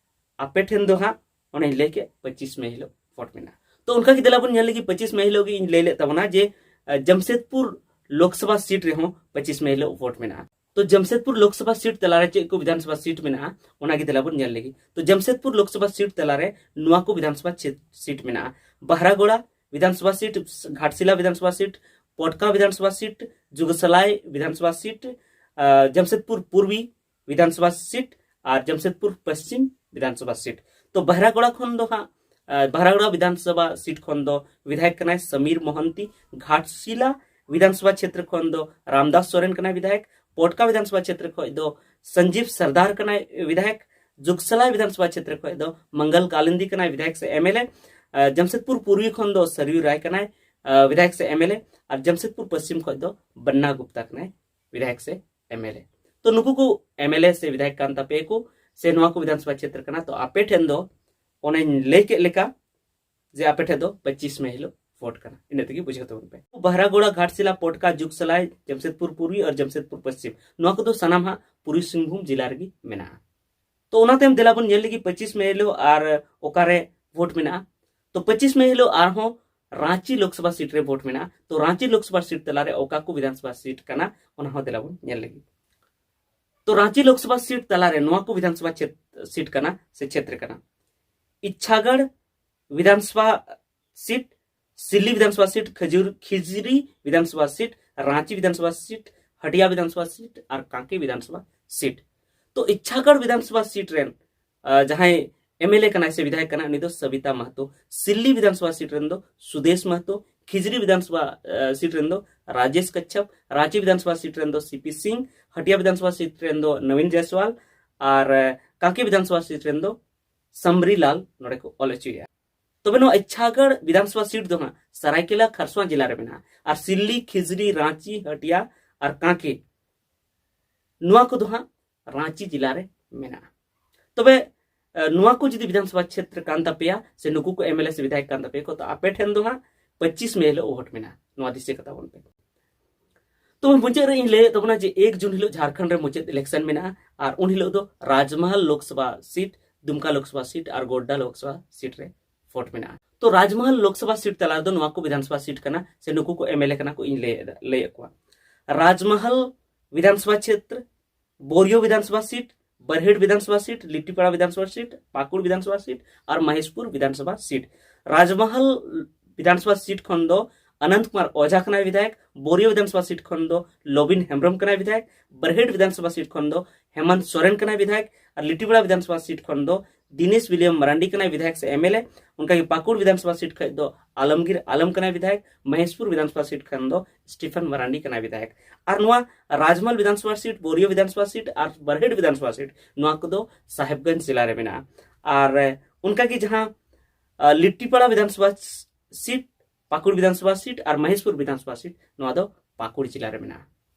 ᱟᱯᱮ ᱴᱷᱮᱱ ᱫᱚ ᱦᱟᱸᱜ ᱚᱱᱮᱧ ᱞᱟᱹᱭ ᱠᱮᱫ ᱯᱚᱸᱪᱤᱥ ᱢᱮ ᱦᱤᱞᱳᱜ ᱵᱷᱳᱴ ᱢᱮᱱᱟᱜᱼᱟ᱾ ᱛᱚ ᱚᱱᱠᱟ ᱜᱮ ᱫᱮᱞᱟ ᱵᱚᱱ ᱧᱮᱞ ᱞᱮᱜᱮ, ᱯᱚᱸᱪᱤᱥ ᱢᱮ ᱦᱤᱞᱳᱜ ᱜᱮ ᱤᱧ ᱞᱟᱹᱭ ᱞᱮᱫ ᱛᱟᱵᱚᱱᱟ ᱡᱮ ᱟᱸ, ᱡᱟᱢᱥᱮᱫᱽᱯᱩᱨ ᱞᱳᱠᱥᱚᱵᱷᱟ ᱥᱤᱴ ᱨᱮᱦᱚᱸ ᱯᱚᱸᱪᱤᱥ ᱢᱮ ᱦᱤᱞᱳᱜ ᱵᱷᱳᱴ ᱢᱮᱱᱟᱜᱼᱟ᱾ ᱛᱚ ᱡᱟᱢᱥᱮᱫᱽᱯᱩᱨ ᱞᱳᱠᱥᱚᱵᱷᱟ ᱥᱤᱴ ᱛᱟᱞᱟᱨᱮ ᱪᱮᱫ ᱠᱚ ᱵᱤᱫᱷᱟᱱᱥᱚᱵᱷᱟ ᱥᱤᱴ ᱢᱮᱱᱟᱜᱼᱟ, ᱚᱱᱟᱜᱮ ᱫᱮᱞᱟ ᱵᱚᱱ ᱧᱮᱞ ᱞᱮᱜᱮ᱾ ᱛᱚ ᱡᱟᱢᱥᱮᱫᱽᱯᱩᱨ ᱞᱳᱠᱥᱚᱵᱷᱟ ᱥᱤᱴ ᱛᱟᱞᱟᱨᱮ ᱱᱚᱣᱟ ᱠᱚ ᱵᱤᱫᱷᱟᱱᱥᱚᱵᱷᱟ ᱪᱮ-, ᱥᱤᱴ ᱢᱮᱱᱟᱜᱼᱟ: ᱵᱟᱦᱨᱟᱜᱳᱲᱟ ᱵᱤᱫᱷᱟᱱᱥᱚᱵᱷᱟ ᱥᱤᱴ, ᱜᱷᱟᱴᱥᱤᱞᱟ ᱵᱤᱫᱷᱟᱱᱥᱚᱵᱷᱟ ᱥᱤᱴ, ᱯᱚᱴᱠᱟ ᱵᱤᱫᱷᱟᱱᱥᱚᱵᱷᱟ ᱥᱤᱴ, ᱡᱩᱜᱽᱥᱟᱞᱟᱭ ᱵᱤᱫᱷᱟᱱᱥᱚᱵᱷᱟ ᱥᱤᱴ, ᱟᱨ ᱡᱟᱢᱥᱮᱫᱽᱯᱩᱨ ᱯᱩᱨᱵᱤ ᱵᱤᱫᱷᱟᱱᱥᱚᱵᱷᱟ ᱥᱤᱴ ᱟᱨ ᱡᱟᱢᱥᱮᱫᱽᱯᱩᱨ ᱯᱚᱥᱪᱤᱢ ᱵᱤᱫᱷᱟᱱᱥᱚᱵᱷᱟ ᱥᱤᱴ᱾ ᱛᱚ ᱵᱟᱦᱨᱟᱜᱳᱲᱟ ᱠᱷᱚᱱ ᱫᱚ ᱦᱟᱸᱜ, ᱟᱨ ᱵᱟᱦᱨᱟᱜᱳᱲᱟ ᱵᱤᱫᱷᱟᱱᱥᱚᱵᱷᱟ ᱥᱤᱴ ᱠᱷᱚᱱ ᱫᱚ ᱵᱤᱫᱷᱟᱭᱚᱠ ᱠᱟᱱᱟᱭ ᱥᱟᱢᱤᱨ ᱢᱚᱦᱟᱱᱛᱤ, ᱜᱷᱟᱴᱥᱤᱞᱟ ᱵᱤᱫᱷᱟᱱᱥᱚᱵᱷᱟ ᱪᱷᱮᱛᱨᱚ ᱠᱷᱚᱱ ᱫᱚ ᱨᱟᱢᱫᱟᱥ ᱥᱚᱨᱮᱱ ᱠᱟᱱᱟᱭ ᱵᱤᱫᱷᱟᱭᱚᱠ, ᱯᱚᱴᱠᱟ ᱵᱤᱫᱷᱟᱱᱥᱚᱵᱷᱟ ᱪᱷᱮᱛᱨᱚ ᱠᱷᱚᱱ ᱫᱚ ᱥᱚᱧᱡᱤᱵ ᱥᱚᱨᱫᱟᱨ ᱠᱟᱱᱟᱭ ᱵᱤᱫᱷᱟᱭᱚᱠ, ᱡᱩᱜᱽᱥᱟᱞᱟᱭ ᱵᱤᱫᱷᱟᱱᱥᱚᱵᱷᱟ ᱪᱷᱮᱛᱨᱚ ᱠᱷᱚᱱ ᱫᱚ ᱢᱚᱝᱜᱚᱞ ᱠᱟᱞᱤᱱᱫᱤ ᱠᱟᱱᱟᱭ ᱵᱤᱫᱷᱟᱭᱚᱠ ᱥᱮ ᱮᱢᱮᱞᱮ, ᱟᱨ ᱡᱟᱢᱥᱮᱫᱽᱯᱩᱨ ᱯᱩᱨᱵᱤ ᱠᱷᱚᱱ ᱫᱚ ᱥᱟᱨᱭᱩ ᱨᱟᱭ ᱠᱟᱱᱟᱭ, ᱟᱨ ᱵᱤᱫᱷᱟᱭᱚᱠ ᱥᱮ ᱮᱢᱮᱞᱮ, ᱟᱨ ᱡᱟᱢᱥᱮᱫᱽᱯᱩᱨ ᱯᱚᱥᱪᱤᱢ ᱠᱷᱚᱱ ᱫᱚ ᱵᱟᱱᱱᱟ ᱜᱩᱯᱛᱟ ᱠᱟᱱᱟᱭ ᱵᱤᱫᱷᱟᱭᱚᱠ ᱥᱮ ᱮᱢᱮᱞᱮ᱾ ᱛᱚ ᱱᱩᱠᱩ ᱠᱚ ᱮᱢᱮᱞᱮ ᱥᱮ ᱵᱤᱫᱷᱟᱭᱚᱠ ᱠᱟᱱ ᱛᱟᱯᱮᱭᱟᱠᱚ, ᱥᱮ ᱱᱚᱣᱟ ᱠᱚ ᱵᱤᱫᱷᱟᱱᱥᱚᱵᱷᱟ ᱪᱷᱮᱛᱨᱚ ᱠᱟᱱᱟ᱾ ᱛᱚ ᱟᱯᱮ ᱴᱷᱮᱱ ᱫᱚ ᱚᱱᱮᱧ ᱞᱟᱹᱭ ᱠᱮᱫ ᱞᱮᱠᱟ ᱡᱮ ᱟᱯᱮ ᱴᱷᱮᱱ ᱫᱚ ᱯᱚᱸᱪᱤᱥ ᱢᱮ ᱦᱤᱞᱳᱜ ᱵᱷᱳᱴ ᱠᱟᱱᱟ, ᱤᱱᱟᱹ ᱛᱮᱜᱮ ᱵᱩᱡᱷᱟᱹᱣ ᱛᱟᱵᱚᱱ ᱯᱮ᱾ ᱵᱟᱦᱨᱟᱜᱳᱲᱟ, ᱜᱷᱟᱴᱥᱤᱞᱟ, ᱯᱚᱴᱠᱟ, ᱡᱩᱜᱽᱥᱟᱞᱟᱭ, ᱡᱟᱢᱥᱮᱫᱽᱯᱩᱨ ᱯᱩᱨᱵᱤ ᱟᱨ ᱡᱟᱢᱥᱮᱫᱽᱯᱩᱨ ᱯᱚᱥᱪᱤᱢ, ᱱᱚᱣᱟ ᱠᱚᱫᱚ ᱥᱟᱱᱟᱢ ᱦᱟᱸᱜ ᱯᱩᱨᱵᱤ ᱥᱤᱝᱵᱷᱩᱢ ᱡᱮᱞᱟ ᱨᱮᱜᱮ ᱢᱮᱱᱟᱜᱼᱟ᱾ ᱛᱚ ᱚᱱᱟ ᱛᱟᱭᱚᱢ ᱫᱮᱞᱟ ᱵᱚᱱ ᱧᱮᱞ ᱞᱮᱜᱮ ᱯᱚᱸᱪᱤᱥ ᱢᱮ ᱦᱤᱞᱳᱜ ᱟᱨ ᱚᱠᱟᱨᱮ ᱵᱷᱳᱴ ᱢᱮᱱᱟᱜᱼᱟ᱾ ᱛᱚ ᱯᱚᱸᱪᱤᱥ ᱢᱮ ᱦᱤᱞᱳᱜ ᱟᱨᱦᱚᱸ ᱨᱟᱸᱪᱤ ᱞᱳᱠᱥᱚᱵᱷᱟ ᱥᱤᱴ ᱨᱮ ᱵᱷᱳᱴ ᱢᱮᱱᱟᱜᱼᱟ᱾ ᱛᱚ ᱨᱟᱸᱪᱤ ᱞᱳᱠᱥᱚᱵᱷᱟ ᱥᱤᱴ ᱛᱟᱞᱟᱨᱮ ᱚᱠᱟ ᱠᱚ ᱵᱤᱫᱷᱟᱱᱥᱚᱵᱷᱟ ᱥᱤᱴ ᱠᱟᱱᱟ, ᱚᱱᱟ ᱦᱚᱸ ᱫᱮᱞᱟ ᱵᱚᱱ ᱧᱮᱞ ᱞᱮᱜᱮ᱾ ᱛᱚ ᱨᱟᱸᱪᱤ ᱞᱳᱠᱥᱚᱵᱷᱟ ᱥᱤᱴ ᱛᱟᱞᱟᱨᱮ ᱱᱚᱣᱟ ᱠᱚ ᱵᱤᱫᱷᱟᱱᱥᱚᱵᱷᱟ ᱪᱷᱮᱛ-, ᱥᱤᱴ ᱠᱟᱱᱟ ᱥᱮ ᱪᱷᱮᱛᱨᱚ ᱠᱟᱱᱟ: ᱤᱪᱷᱟᱜᱟᱲ ᱵᱤᱫᱷᱟᱱᱥᱚᱵᱷᱟ ᱥᱤᱴ, ᱥᱤᱞᱞᱤ ᱵᱤᱫᱷᱟᱱᱥᱚᱵᱷᱟ ᱥᱤᱴ, ᱠᱷᱟᱡᱩᱨ, ᱠᱷᱤᱡᱨᱤ ᱵᱤᱫᱷᱟᱱᱥᱚᱵᱷᱟ ᱥᱤᱴ, ᱨᱟᱸᱪᱤ ᱵᱤᱫᱷᱟᱱᱥᱚᱵᱷᱟ ᱥᱤᱴ, ᱦᱟᱴᱤᱭᱟ ᱵᱤᱫᱷᱟᱱᱥᱚᱵᱷᱟ ᱥᱤᱴ ᱟᱨ ᱠᱟᱸᱠᱮ ᱵᱤᱫᱷᱟᱱᱥᱚᱵᱷᱟ ᱥᱤᱴ᱾ ᱛᱚ ᱤᱪᱷᱟᱜᱟᱲ ᱵᱤᱫᱷᱟᱱᱥᱚᱵᱷᱟ ᱥᱤᱴ ᱨᱮᱱ, ᱟᱨ ᱡᱟᱦᱟᱸᱭ ᱮᱢᱮᱞᱮ ᱠᱟᱱᱟᱭ ᱥᱮ ᱵᱤᱫᱷᱟᱭᱚᱠ ᱠᱟᱱᱟᱭ, ᱩᱱᱤ ᱫᱚ ᱥᱚᱵᱤᱛᱟ ᱢᱟᱦᱛᱚ᱾ ᱥᱤᱞᱞᱤ ᱵᱤᱫᱷᱟᱱᱥᱚᱵᱷᱟ ᱥᱤᱴ ᱨᱮᱱ ᱫᱚ ᱥᱩᱫᱮᱥ ᱢᱟᱦᱛᱚ᱾ ᱠᱷᱤᱡᱨᱤ ᱵᱤᱫᱷᱟᱱᱥᱚᱵᱷᱟ, ᱟᱨ, ᱥᱤᱴ ᱨᱮᱱ ᱫᱚ ᱨᱟᱡᱮᱥ ᱠᱟᱪᱷᱟᱯ᱾ ᱨᱟᱸᱪᱤ ᱵᱤᱫᱷᱟᱱᱥᱚᱵᱷᱟ ᱥᱤᱴ ᱨᱮᱱ ᱫᱚ ᱥᱤ ᱯᱤ ᱥᱤᱝ᱾ ᱦᱟᱴᱤᱭᱟ ᱵᱤᱫᱷᱟᱱᱥᱚᱵᱷᱟ ᱥᱤᱴ ᱨᱮᱱ ᱫᱚ ᱱᱚᱵᱤᱱ ᱡᱟᱭᱥᱣᱟᱞ᱾ ᱟᱨ, ᱟᱨ, ᱠᱟᱸᱠᱮ ᱵᱤᱫᱷᱟᱱᱥᱚᱵᱷᱟ ᱥᱤᱴ ᱨᱮᱱ ᱫᱚ ᱥᱟᱢᱨᱤᱞᱟᱞ ᱱᱚᱰᱮ ᱠᱚ ᱚᱞ ᱦᱚᱪᱚᱭᱮᱫᱼᱟ᱾ ᱛᱚᱵᱮ ᱱᱚᱣᱟ ᱤᱪᱷᱟᱜᱟᱲ ᱵᱤᱫᱷᱟᱱᱥᱚᱵᱷᱟ ᱥᱤᱴ ᱫᱚ ᱦᱟᱸᱜ ᱥᱟᱨᱟᱭᱠᱮᱞᱟ ᱠᱷᱟᱨᱥᱚᱣᱟ ᱡᱮᱞᱟ ᱨᱮ ᱢᱮᱱᱟᱜᱼᱟ᱾ ᱟᱨ ᱥᱤᱞᱞᱤ, ᱠᱷᱤᱡᱨᱤ, ᱨᱟᱸᱪᱤ, ᱦᱟᱴᱤᱭᱟ ᱟᱨ ᱠᱟᱸᱠᱮ, ᱱᱚᱣᱟ ᱠᱚᱫᱚ ᱦᱟᱸᱜ ᱨᱟᱸᱪᱤ ᱡᱮᱞᱟ ᱨᱮ ᱢᱮᱱᱟᱜᱼᱟ᱾ ᱛᱚᱵᱮ, ᱟᱨ, ᱱᱚᱣᱟ ᱠᱚ ᱡᱩᱫᱤ ᱵᱤᱫᱷᱟᱱᱥᱚᱵᱷᱟ ᱪᱷᱮᱛᱨᱚ ᱠᱟᱱ ᱛᱟᱯᱮᱭᱟ ᱥᱮ ᱱᱩᱠᱩ ᱠᱚ ᱮᱢ ᱮᱞ ᱮ ᱥᱮ ᱵᱤᱫᱷᱟᱭᱚᱠ ᱠᱟᱱ ᱛᱟᱯᱮᱭᱟ ᱠᱚ, ᱛᱚ ᱟᱯᱮ ᱴᱷᱮᱱ ᱫᱚ ᱦᱟᱸᱜ ᱯᱚᱸᱪᱤᱥ ᱢᱮ ᱦᱤᱞᱳᱜ ᱵᱷᱳᱴ ᱢᱮᱱᱟᱜᱼᱟ᱾ ᱱᱚᱣᱟ ᱫᱤᱥᱟᱹ ᱠᱟᱛᱟ ᱵᱚᱱ ᱯᱮ᱾ ᱛᱚ ᱢᱩᱪᱟᱹᱫ ᱨᱮ ᱤᱧ ᱞᱟᱹᱭᱮᱫ ᱛᱟᱵᱚᱱᱟ ᱡᱮ ᱮᱠ ᱡᱩᱱ ᱦᱤᱞᱳᱜ ᱡᱷᱟᱲᱠᱷᱚᱸᱰ ᱨᱮ ᱢᱩᱪᱟᱹᱫ ᱤᱞᱮᱠᱥᱚᱱ ᱢᱮᱱᱟᱜᱼᱟ, ᱟᱨ ᱩᱱ ᱦᱤᱞᱳᱜ ᱫᱚ ᱨᱟᱡᱽᱢᱟᱦᱟᱞ ᱞᱳᱠᱥᱚᱵᱷᱟ ᱥᱤᱴ, ᱫᱩᱢᱠᱟ ᱞᱳᱠᱥᱚᱵᱷᱟ ᱥᱤᱴ ᱟᱨ ᱜᱳᱰᱰᱟ ᱞᱳᱠᱥᱚᱵᱷᱟ ᱥᱤᱴ ᱨᱮ ᱵᱷᱳᱴ ᱢᱮᱱᱟᱜᱼᱟ᱾ ᱛᱚ ᱨᱟᱡᱽᱢᱟᱦᱟᱞ ᱞᱳᱠᱥᱚᱵᱷᱟ ᱥᱤᱴ ᱛᱟᱞᱟ ᱨᱮᱫᱚ ᱱᱚᱣᱟ ᱠᱚ ᱵᱤᱫᱷᱟᱱᱥᱚᱵᱷᱟ ᱥᱤᱴ ᱠᱟᱱᱟ ᱥᱮ ᱱᱩᱠᱩ ᱠᱚ ᱮᱢ ᱮᱞ ᱮ ᱠᱟᱱᱟ ᱠᱚ, ᱤᱧ ᱞᱟᱹᱭ, ᱞᱟᱹᱭᱮᱫ ᱠᱚᱣᱟ᱾ ᱨᱟᱡᱽᱢᱟᱦᱟᱞ ᱵᱤᱫᱷᱟᱱᱥᱚᱵᱷᱟ ᱪᱷᱮᱛᱨᱚ, Borio ᱵᱤᱫᱷᱟᱱᱥᱚᱵᱷᱟ seat, Barhait ᱵᱤᱫᱷᱟᱱᱥᱚᱵᱷᱟ seat, ᱞᱤᱴᱤᱯᱟᱲᱟ ᱵᱤᱫᱷᱟᱱᱥᱚᱵᱷᱟ seat, ᱯᱟᱠᱩᱲ ᱵᱤᱫᱷᱟᱱᱥᱚᱵᱷᱟ ᱥᱤᱴ ᱟᱨ ᱢᱚᱦᱮᱥᱯᱩᱨ ᱵᱤᱫᱷᱟᱱᱥᱚᱵᱷᱟ ᱥᱤᱴ᱾ ᱨᱟᱡᱽᱢᱟᱦᱟᱞ ᱵᱤᱫᱷᱟᱱᱥᱚᱵᱷᱟ ᱥᱤᱴ ᱠᱷᱚᱱ ᱫᱚ ᱚᱱᱚᱱᱛ ᱠᱩᱢᱟᱨ ᱳᱡᱷᱟ ᱠᱟᱱᱟᱭ ᱵᱤᱫᱷᱟᱭᱚᱠ, ᱵᱳᱨᱤᱭᱳ ᱵᱤᱫᱷᱟᱱᱥᱚᱵᱷᱟ ᱥᱤᱴ ᱠᱷᱚᱱ ᱫᱚ ᱞᱚᱵᱤᱱ ᱦᱮᱢᱵᱨᱚᱢ ᱠᱟᱱᱟᱭ ᱵᱤᱫᱷᱟᱭᱚᱠ, ᱵᱟᱨᱦᱮᱴ ᱵᱤᱫᱷᱟᱱᱥᱚᱵᱷᱟ ᱥᱤᱴ ᱠᱷᱚᱱ ᱫᱚ ᱦᱮᱢᱚᱱᱛ ᱥᱚᱨᱮᱱ ᱠᱟᱱᱟᱭ ᱵᱤᱫᱷᱟᱭᱚᱠ ᱟᱨ ᱞᱤᱴᱤᱯᱟᱲᱟ ᱵᱤᱫᱷᱟᱱᱥᱚᱵᱷᱟ ᱥᱤᱴ ᱠᱷᱚᱱ ᱫᱚ ᱫᱤᱱᱮᱥ ᱣᱤᱞᱤᱭᱟᱢ ᱢᱟᱨᱟᱱᱰᱤ ᱠᱟᱱᱟᱭ ᱵᱤᱫᱷᱟᱭᱚᱠ ᱥᱮ ᱮᱢᱮᱞᱮ᱾ ᱚᱱᱠᱟᱜᱮ ᱯᱟᱠᱩᱲ ᱵᱤᱫᱷᱟᱱᱥᱚᱵᱷᱟ ᱥᱤᱴ ᱠᱷᱚᱱ ᱫᱚ ᱟᱞᱚᱢᱜᱤᱨ ᱟᱞᱚᱢ ᱠᱟᱱᱟᱭ ᱵᱤᱫᱷᱟᱭᱚᱠ, ᱢᱚᱦᱮᱥᱯᱩᱨ ᱵᱤᱫᱷᱟᱱᱥᱚᱵᱷᱟ ᱥᱤᱴ ᱠᱷᱚᱱ ᱫᱚ ᱥᱴᱤᱯᱷᱮᱱ ᱢᱟᱨᱟᱱᱰᱤ ᱠᱟᱱᱟᱭ ᱵᱤᱫᱷᱟᱭᱚᱠ᱾ ᱟᱨ ᱱᱚᱣᱟ ᱨᱟᱡᱽᱢᱟᱞ ᱵᱤᱫᱷᱟᱱᱥᱚᱵᱷᱟ ᱥᱤᱴ, ᱵᱳᱨᱤᱭᱳ ᱵᱤᱫᱷᱟᱱᱥᱚᱵᱷᱟ ᱥᱤᱴ ᱟᱨ ᱵᱟᱨᱦᱮᱴ ᱵᱤᱫᱷᱟᱱᱥᱚᱵᱷᱟ ᱥᱤᱴ, ᱱᱚᱣᱟ ᱠᱚᱫᱚ ᱥᱟᱦᱮᱵᱽᱜᱚᱸᱡᱽ ᱡᱮᱞᱟ ᱨᱮ ᱢᱮᱱᱟᱜᱼᱟ᱾ ᱟᱨ ᱚᱱᱠᱟᱜᱮ ᱡᱟᱦᱟᱸ ᱞᱤᱴᱤᱯᱟᱲᱟ ᱵᱤᱫᱷᱟᱱᱥᱚᱵᱷᱟ ᱥᱤᱴ, ᱯᱟᱠᱩᱲ ᱵᱤᱫᱷᱟᱱᱥᱚᱵᱷᱟ ᱥᱤᱴ ᱟᱨ ᱢᱚᱦᱮᱥᱯᱩᱨ ᱵᱤᱫᱷᱟᱱᱥᱚᱵᱷᱟ ᱥᱤᱴ, ᱱᱚᱣᱟ ᱫᱚ ᱯᱟᱠᱩᱲ ᱡᱮᱞᱟ ᱨᱮ ᱢᱮᱱᱟᱜᱼᱟ᱾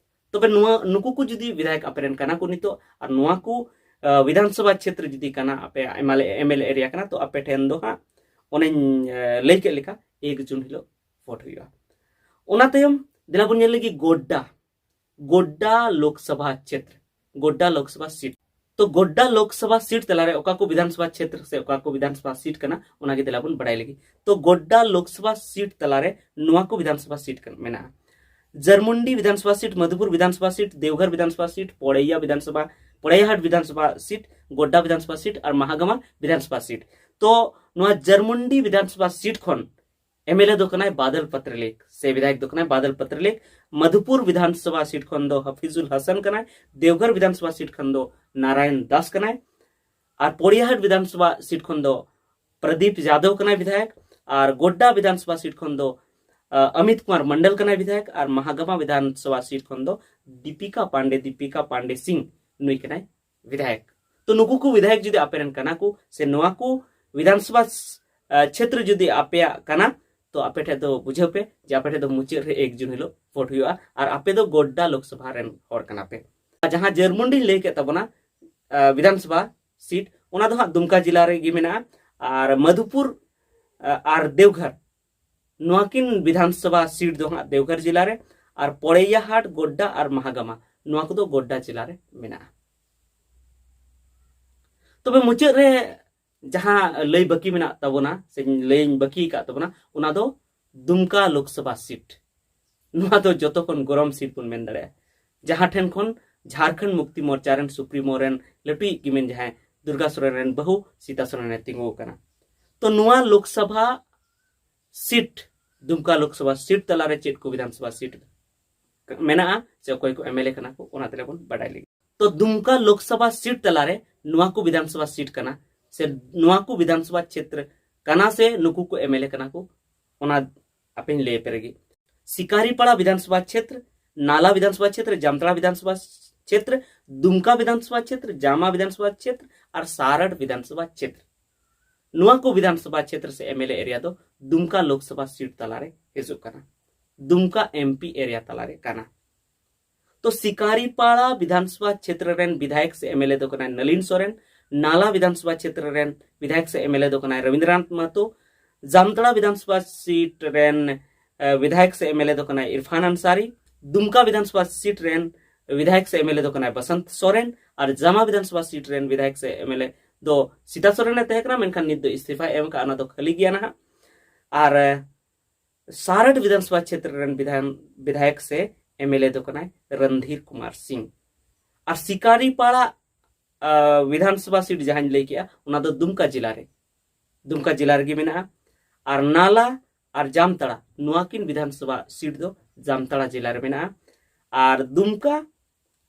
ᱛᱚᱵᱮ ᱱᱚᱣᱟ, ᱱᱩᱠᱩ ᱠᱚ ᱡᱩᱫᱤ ᱵᱤᱫᱷᱟᱭᱚᱠ ᱟᱯᱮ ᱨᱮᱱ ᱠᱟᱱᱟ ᱠᱚ ᱱᱤᱛᱚᱜ, ᱟᱨ ᱱᱚᱣᱟ ᱠᱚ ᱵᱤᱫᱷᱟᱱᱥᱚᱵᱷᱟ ᱪᱷᱮᱛᱨᱚ ᱡᱩᱫᱤ ᱠᱟᱱᱟ, ᱟᱯᱮ ᱮᱢᱮᱞᱮ ᱮᱨᱤᱭᱟ ᱠᱟᱱᱟ, ᱛᱚ ᱟᱯᱮ ᱴᱷᱮᱱ ᱫᱚ ᱦᱟᱸᱜ ᱚᱱᱮᱧ ᱞᱟᱹᱭ ᱠᱮᱫ ᱞᱮᱠᱟ ᱮᱠ ᱡᱩᱱ ᱦᱤᱞᱳᱜ ᱵᱷᱳᱴ ᱦᱩᱭᱩᱜᱼᱟ᱾ ᱚᱱᱟ ᱛᱟᱭᱚᱢ ᱫᱮᱞᱟ ᱵᱚᱱ ᱧᱮᱞ ᱞᱮᱜᱮ ᱜᱳᱰᱰᱟ᱾ ᱜᱳᱰᱰᱟ ᱞᱳᱠᱥᱚᱵᱷᱟ ᱪᱷᱮᱛᱨᱚ, ᱜᱳᱰᱰᱟ ᱞᱳᱠᱥᱚᱵᱷᱟ ᱥᱤᱴ᱾ ᱛᱚ ᱜᱳᱰᱰᱟ ᱞᱳᱠᱥᱚᱵᱷᱟ ᱥᱤᱴ ᱛᱟᱞᱟᱨᱮ ᱚᱠᱟ ᱠᱚ ᱵᱤᱫᱷᱟᱱᱥᱚᱵᱷᱟ ᱪᱷᱮᱛᱨᱚ ᱥᱮ ᱚᱠᱟ ᱠᱚ ᱵᱤᱫᱷᱟᱱᱥᱚᱵᱷᱟ ᱥᱤᱴ ᱠᱟᱱᱟ, ᱚᱱᱟᱜᱮ ᱫᱮᱞᱟ ᱵᱚᱱ ᱵᱟᱲᱟᱭ ᱞᱮᱜᱮ᱾ ᱛᱚ ᱜᱳᱰᱰᱟ ᱞᱳᱠᱥᱚᱵᱷᱟ ᱥᱤᱴ ᱛᱟᱞᱟᱨᱮ ᱱᱚᱣᱟ ᱠᱚ ᱵᱤᱫᱷᱟᱱᱥᱚᱵᱷᱟ ᱥᱤᱴ ᱠᱟᱱᱟ, ᱢᱮᱱᱟᱜᱼᱟ: ᱡᱟᱨᱢᱩᱱᱰᱤ ᱵᱤᱫᱷᱟᱱᱥᱚᱵᱷᱟ ᱥᱤᱴ, ᱢᱚᱫᱷᱩᱯᱩᱨ ᱵᱤᱫᱷᱟᱱᱥᱚᱵᱷᱟ ᱥᱤᱴ, ᱫᱮᱣᱜᱷᱚᱨ ᱵᱤᱫᱷᱟᱱᱥᱚᱵᱷᱟ ᱥᱤᱴ, ᱯᱚᱲᱮᱭᱟ ᱵᱤᱫᱷᱟᱱᱥᱚᱵᱷᱟ, ᱯᱚᱲᱮᱭᱟᱦᱟᱴ ᱵᱤᱫᱷᱟᱱᱥᱚᱵᱷᱟ ᱥᱤᱴ, ᱜᱳᱰᱰᱟ ᱵᱤᱫᱷᱟᱱᱥᱚᱵᱷᱟ ᱥᱤᱴ ᱟᱨ ᱢᱟᱦᱟᱜᱟᱢᱟ ᱵᱤᱫᱷᱟᱱᱥᱚᱵᱷᱟ ᱥᱤᱴ᱾ ᱛᱚ ᱱᱚᱣᱟ ᱡᱟᱨᱢᱩᱱᱰᱤ ᱵᱤᱫᱷᱟᱱᱥᱚᱵᱷᱟ ᱥᱤᱴ ᱠᱷᱚᱱ ᱮᱢᱮᱞᱮ ᱫᱚ ᱠᱟᱱᱟᱭ ᱵᱟᱫᱚᱞ ᱯᱟᱛᱨᱞᱤᱠ, ᱥᱮ ᱵᱤᱫᱷᱟᱭᱚᱠ ᱫᱚ ᱠᱟᱱᱟᱭ ᱵᱟᱫᱚᱞ ᱯᱟᱛᱨᱞᱤᱠ᱾ ᱢᱚᱫᱷᱩᱯᱩᱨ ᱵᱤᱫᱷᱟᱱᱥᱚᱵᱷᱟ ᱥᱤᱴ ᱠᱷᱚᱱ ᱫᱚ ᱦᱟᱯᱤᱡᱩᱞ ᱦᱟᱥᱟᱱ ᱠᱟᱱᱟᱭ᱾ ᱫᱮᱣᱜᱷᱚᱨ ᱵᱤᱫᱷᱟᱱᱥᱚᱵᱷᱟ ᱥᱤᱴ ᱠᱷᱚᱱ ᱫᱚ ᱱᱟᱨᱟᱭᱚᱱ ᱫᱟᱥ ᱠᱟᱱᱟᱭ᱾ ᱟᱨ ᱯᱚᱲᱤᱭᱟᱦᱟᱴ ᱵᱤᱫᱷᱟᱱᱥᱚᱵᱷᱟ ᱥᱤᱴ ᱠᱷᱚᱱ ᱫᱚ ᱯᱨᱚᱫᱤᱯ ᱡᱟᱫᱚᱵ ᱠᱟᱱᱟᱭ ᱵᱤᱫᱷᱟᱭᱚᱠ᱾ ᱟᱨ ᱜᱳᱰᱰᱟ ᱵᱤᱫᱷᱟᱱᱥᱚᱵᱷᱟ ᱥᱤᱴ ᱠᱷᱚᱱ ᱫᱚ, ᱟ, ᱚᱢᱤᱛ ᱠᱩᱢᱟᱨ ᱢᱚᱱᱰᱚᱞ ᱠᱟᱱᱟᱭ ᱵᱤᱫᱷᱟᱭᱚᱠ᱾ ᱟᱨ ᱢᱟᱦᱟᱜᱟᱢᱟ ᱵᱤᱫᱷᱟᱱᱥᱚᱵᱷᱟ ᱥᱤᱴ ᱠᱷᱚᱱ ᱫᱚ ᱫᱤᱯᱤᱠᱟ ᱯᱟᱱᱰᱮ, ᱫᱤᱯᱤᱠᱟ ᱯᱟᱱᱰᱮ ᱥᱤᱝ, ᱱᱩᱭ ᱠᱟᱱᱟᱭ ᱵᱤᱫᱷᱟᱭᱚᱠ᱾ ᱛᱚ ᱱᱩᱠᱩ ᱠᱚ ᱵᱤᱫᱷᱟᱭᱚᱠ ᱡᱩᱫᱤ ᱟᱯᱮ ᱨᱮᱱ ᱠᱟᱱᱟ ᱠᱚ, ᱥᱮ ᱱᱚᱣᱟ ᱠᱚ ᱵᱤᱫᱷᱟᱱᱥᱚᱵᱷᱟ ᱥ-, ᱟ, ᱪᱷᱮᱛᱨᱚ ᱡᱩᱫᱤ ᱟᱯᱮᱭᱟᱜ ᱠᱟᱱᱟ, ᱛᱚ ᱟᱯᱮ ᱴᱷᱮᱱ ᱫᱚ ᱵᱩᱡᱷᱟᱹᱣ ᱯᱮ ᱡᱮ ᱟᱯᱮ ᱴᱷᱮᱱ ᱫᱚ ᱢᱩᱪᱟᱹᱫ ᱨᱮ ᱮᱠ ᱡᱩᱱ ᱦᱤᱞᱳᱜ ᱵᱷᱳᱴ ᱦᱩᱭᱩᱜᱼᱟ᱾ ᱟᱨ ᱟᱯᱮ ᱫᱚ ᱜᱳᱰᱰᱟ ᱞᱳᱠᱥᱚᱵᱷᱟ ᱨᱮᱱ ᱦᱚᱲ ᱠᱟᱱᱟ ᱯᱮ᱾ ᱟᱨ ᱡᱟᱦᱟᱸ ᱡᱟᱨᱢᱩᱱᱰᱤᱧ ᱞᱟᱹᱭ ᱠᱮᱫ ᱛᱟᱵᱚᱱᱟ, ᱟ, ᱵᱤᱫᱷᱟᱱᱥᱚᱵᱷᱟ ᱥᱤᱴ, ᱚᱱᱟ ᱫᱚ ᱦᱟᱸᱜ ᱫᱩᱢᱠᱟ ᱡᱮᱞᱟ ᱨᱮᱜᱮ ᱢᱮᱱᱟᱜᱼᱟ᱾ ᱟᱨ ᱢᱚᱫᱷᱩᱯᱩᱨ, ᱟ, ᱟᱨ ᱫᱮᱣᱜᱷᱚᱨ, ᱱᱚᱣᱟ ᱠᱤᱱ ᱵᱤᱫᱷᱟᱱᱥᱚᱵᱷᱟ ᱥᱤᱴ ᱫᱚ ᱦᱟᱸᱜ ᱫᱮᱣᱜᱷᱚᱨ ᱡᱮᱞᱟ ᱨᱮ, ᱟᱨ ᱯᱚᱲᱮᱭᱟᱦᱟᱴ, ᱜᱳᱰᱰᱟ ᱟᱨ ᱢᱟᱦᱟᱜᱟᱢᱟ, ᱱᱚᱣᱟ ᱠᱚᱫᱚ ᱜᱳᱰᱰᱟ ᱡᱮᱞᱟ ᱨᱮ ᱢᱮᱱᱟᱜᱼᱟ᱾ ᱛᱚᱵᱮ ᱢᱩᱪᱟᱹᱫ ᱨᱮ ᱡᱟᱦᱟᱸ ᱞᱟᱹᱭ ᱵᱟᱹᱠᱤ ᱢᱮᱱᱟᱜ ᱛᱟᱵᱚᱱᱟ, ᱥᱮ ᱞᱟᱹᱭᱤᱧ ᱵᱟᱹᱠᱤ ᱟᱠᱟᱫ ᱛᱟᱵᱚᱱᱟ, ᱚᱱᱟ ᱫᱚ ᱫᱩᱢᱠᱟ ᱞᱳᱠᱥᱚᱵᱷᱟ ᱥᱤᱴ᱾ ᱱᱚᱣᱟ ᱫᱚ ᱡᱚᱛᱚ ᱠᱷᱚᱱ ᱜᱚᱨᱚᱢ ᱥᱤᱴ ᱵᱚᱱ ᱢᱮᱱ ᱫᱟᱲᱮᱭᱟᱜᱼᱟ᱾ ᱡᱟᱦᱟᱸ ᱴᱷᱮᱱ ᱠᱷᱚᱱ ᱡᱷᱟᱨᱠᱷᱚᱸᱰ ᱢᱩᱠᱛᱤ ᱢᱳᱨᱪᱟ ᱨᱮᱱ ᱥᱩᱯᱨᱤᱢᱳ ᱨᱮᱱ ᱞᱟᱹᱴᱩᱭᱤᱡ ᱜᱮ ᱢᱮᱱ ᱡᱟᱦᱟᱸᱭ ᱫᱩᱨᱜᱟ ᱥᱚᱨᱮᱱ ᱨᱮᱱ ᱵᱟᱹᱦᱩ ᱥᱤᱛᱟ ᱥᱚᱨᱮᱱ ᱮ ᱛᱤᱸᱜᱩ ᱟᱠᱟᱱᱟ᱾ ᱛᱚ ᱱᱚᱣᱟ ᱞᱳᱠᱥᱚᱵᱷᱟ ᱥᱤᱴ, ᱫᱩᱢᱠᱟ ᱞᱳᱠᱥᱚᱵᱷᱟ ᱥᱤᱴ ᱛᱟᱞᱟᱨᱮ ᱪᱮᱫ ᱠᱚ ᱵᱤᱫᱷᱟᱱᱥᱚᱵᱷᱟ ᱥᱤᱴ ᱢᱮᱱᱟᱜᱼᱟ ᱥᱮ ᱚᱠᱚᱭ ᱠᱚ ᱮᱢᱮᱞᱮ ᱠᱟᱱᱟ ᱠᱚ, ᱚᱱᱟ ᱛᱮᱞᱮ ᱵᱚᱱ ᱵᱟᱰᱟᱭ ᱞᱮᱜᱮ᱾ ᱛᱚ ᱫᱩᱢᱠᱟ ᱞᱳᱠᱥᱚᱵᱷᱟ ᱥᱤᱴ ᱛᱟᱞᱟᱨᱮ ᱱᱚᱣᱟ ᱠᱚ ᱵᱤᱫᱷᱟᱱᱥᱚᱵᱷᱟ ᱥᱤᱴ ᱠᱟᱱᱟ ᱥᱮ ᱱᱚᱣᱟ ᱠᱚ ᱵᱤᱫᱷᱟᱱᱥᱚᱵᱷᱟ ᱪᱷᱮᱛᱨᱚ ᱠᱟᱱᱟ ᱥᱮ ᱱᱩᱠᱩ ᱠᱚ ᱮᱢᱮᱞᱮ ᱠᱟᱱᱟ ᱠᱚ, ᱚᱱᱟ ᱟᱯᱮᱧ ᱞᱟᱹᱭ ᱟᱯᱮ ᱨᱮᱜᱮ᱾ ᱥᱤᱠᱟᱨᱤᱯᱟᱲᱟ ᱵᱤᱫᱷᱟᱱᱥᱚᱵᱷᱟ ᱪᱷᱮᱛᱨᱚ, ᱱᱟᱞᱟ ᱵᱤᱫᱷᱟᱱᱥᱚᱵᱷᱟ ᱪᱷᱮᱛᱨᱚ, ᱡᱟᱢᱛᱟᱲᱟ ᱵᱤᱫᱷᱟᱱᱥᱚᱵᱷᱟ ᱪᱷᱮᱛᱨᱚ, ᱫᱩᱢᱠᱟ ᱵᱤᱫᱷᱟᱱᱥᱚᱵᱷᱟ ᱪᱷᱮᱛᱨᱚ, ᱡᱟᱢᱟ ᱵᱤᱫᱷᱟᱱᱥᱚᱵᱷᱟ ᱪᱷᱮᱛᱨᱚ ᱟᱨ ᱥᱟᱨᱟᱴ ᱵᱤᱫᱷᱟᱱᱥᱚᱵᱷᱟ ᱪᱷᱮᱛᱨᱚ᱾ ᱱᱚᱣᱟ ᱠᱚ ᱵᱤᱫᱷᱟᱱᱥᱚᱵᱷᱟ ᱪᱷᱮᱛᱨᱚ ᱥᱮ ᱮᱢᱮᱞᱮ ᱮᱨᱤᱭᱟ ᱫᱚ ᱫᱩᱢᱠᱟ ᱞᱳᱠᱥᱚᱵᱷᱟ ᱥᱤᱴ ᱛᱟᱞᱟᱨᱮ ᱦᱤᱡᱩᱜ ᱠᱟᱱᱟ, ᱫᱩᱢᱠᱟ ᱮᱢᱯᱤ ᱮᱨᱤᱭᱟ ᱛᱟᱞᱟᱨᱮ ᱠᱟᱱᱟ᱾ ᱛᱚ ᱥᱤᱠᱟᱨᱤᱯᱟᱲᱟ ᱵᱤᱫᱷᱟᱱᱥᱚᱵᱷᱟ ᱪᱷᱮᱛᱨᱚ ᱨᱮᱱ ᱵᱤᱫᱷᱟᱭᱚᱠ ᱥᱮ ᱮᱢᱮᱞᱮ ᱫᱚ ᱠᱟᱱᱟᱭ ᱱᱚᱞᱤᱱ ᱥᱚᱨᱮᱱ, ᱱᱟᱞᱟ ᱵᱤᱫᱷᱟᱱᱥᱚᱵᱷᱟ ᱪᱷᱮᱛᱨᱚ ᱨᱮᱱ ᱵᱤᱫᱷᱟᱭᱚᱠ ᱥᱮ ᱮᱢᱮᱞᱮ ᱫᱚ ᱠᱟᱱᱟᱭ ᱨᱚᱵᱤᱱᱫᱨᱚᱱᱟᱛᱷ ᱢᱟᱦᱟᱛᱚ, ᱡᱟᱢᱛᱟᱲᱟ ᱵᱤᱫᱷᱟᱱᱥᱚᱵᱷᱟ ᱥᱤᱴ ᱨᱮᱱ ᱵᱤᱫᱷᱟᱭᱚᱠ ᱥᱮ ᱮᱢᱮᱞᱮ ᱫᱚ ᱠᱟᱱᱟᱭ ᱤᱨᱯᱷᱟᱱ ᱟᱱᱥᱟᱨᱤ, ᱫᱩᱢᱠᱟ ᱵᱤᱫᱷᱟᱱᱥᱚᱵᱷᱟ ᱥᱤᱴ ᱨᱮᱱ ᱵᱤᱫᱷᱟᱭᱚᱠ ᱥᱮ ᱮᱢᱮᱞᱮ ᱫᱚ ᱠᱟᱱᱟᱭ ᱵᱟᱥᱟᱱᱛ ᱥᱚᱨᱮᱱ, ᱟᱨ ᱡᱟᱢᱟ ᱵᱤᱫᱷᱟᱱᱥᱚᱵᱷᱟ ᱥᱤᱴ ᱨᱮᱱ ᱵᱤᱫᱷᱟᱭᱚᱠ ᱥᱮ ᱮᱢᱮᱞᱮ ᱫᱚ ᱥᱤᱛᱟ ᱥᱚᱨᱮᱱ ᱮ ᱛᱟᱦᱮᱸ ᱠᱟᱱᱟ, ᱢᱮᱱᱠᱷᱟᱱ ᱱᱤᱛ ᱫᱚ ᱤᱥᱛᱤᱯᱷᱟᱭ ᱮᱢ ᱟᱠᱟᱫᱼᱟ, ᱚᱱᱟ ᱫᱚ ᱠᱷᱟᱹᱞᱤ ᱜᱮᱭᱟ ᱱᱟᱦᱟᱜ᱾ ᱟᱨ ᱥᱟᱨᱟᱴ ᱵᱤᱫᱷᱟᱱᱥᱚᱵᱷᱟ ᱪᱷᱮᱛᱨᱚ ᱨᱮᱱ ᱵᱤᱫᱷᱟᱱ ᱵᱤᱫᱷᱟᱭᱚᱠ ᱥᱮ ᱮᱢᱮᱞᱮ ᱫᱚ ᱠᱟᱱᱟᱭ ᱨᱚᱱᱫᱷᱤᱨ ᱠᱩᱢᱟᱨ ᱥᱤᱝ᱾ ᱟᱨ ᱥᱤᱠᱟᱨᱤᱯᱟᱲᱟ ᱵᱤᱫᱷᱟᱱᱥᱚᱵᱷᱟ ᱥᱤᱴ ᱡᱟᱦᱟᱸᱧ ᱞᱟᱹᱭ ᱠᱮᱜᱼᱟ, ᱚᱱᱟ ᱫᱚ ᱫᱩᱢᱠᱟ ᱡᱮᱞᱟ ᱨᱮ, ᱫᱩᱢᱠᱟ ᱡᱮᱞᱟ ᱨᱮᱜᱮ ᱢᱮᱱᱟᱜᱼᱟ᱾ ᱟᱨ ᱱᱟᱞᱟ ᱟᱨ ᱡᱟᱢᱛᱟᱲᱟ, ᱱᱚᱣᱟ ᱠᱤᱱ ᱵᱤᱫᱷᱟᱱᱥᱚᱵᱷᱟ ᱥᱤᱴ ᱫᱚ ᱡᱟᱢᱛᱟᱲᱟ ᱡᱮᱞᱟ ᱨᱮ ᱢᱮᱱᱟᱜᱼᱟ᱾ ᱟᱨ ᱫᱩᱢᱠᱟ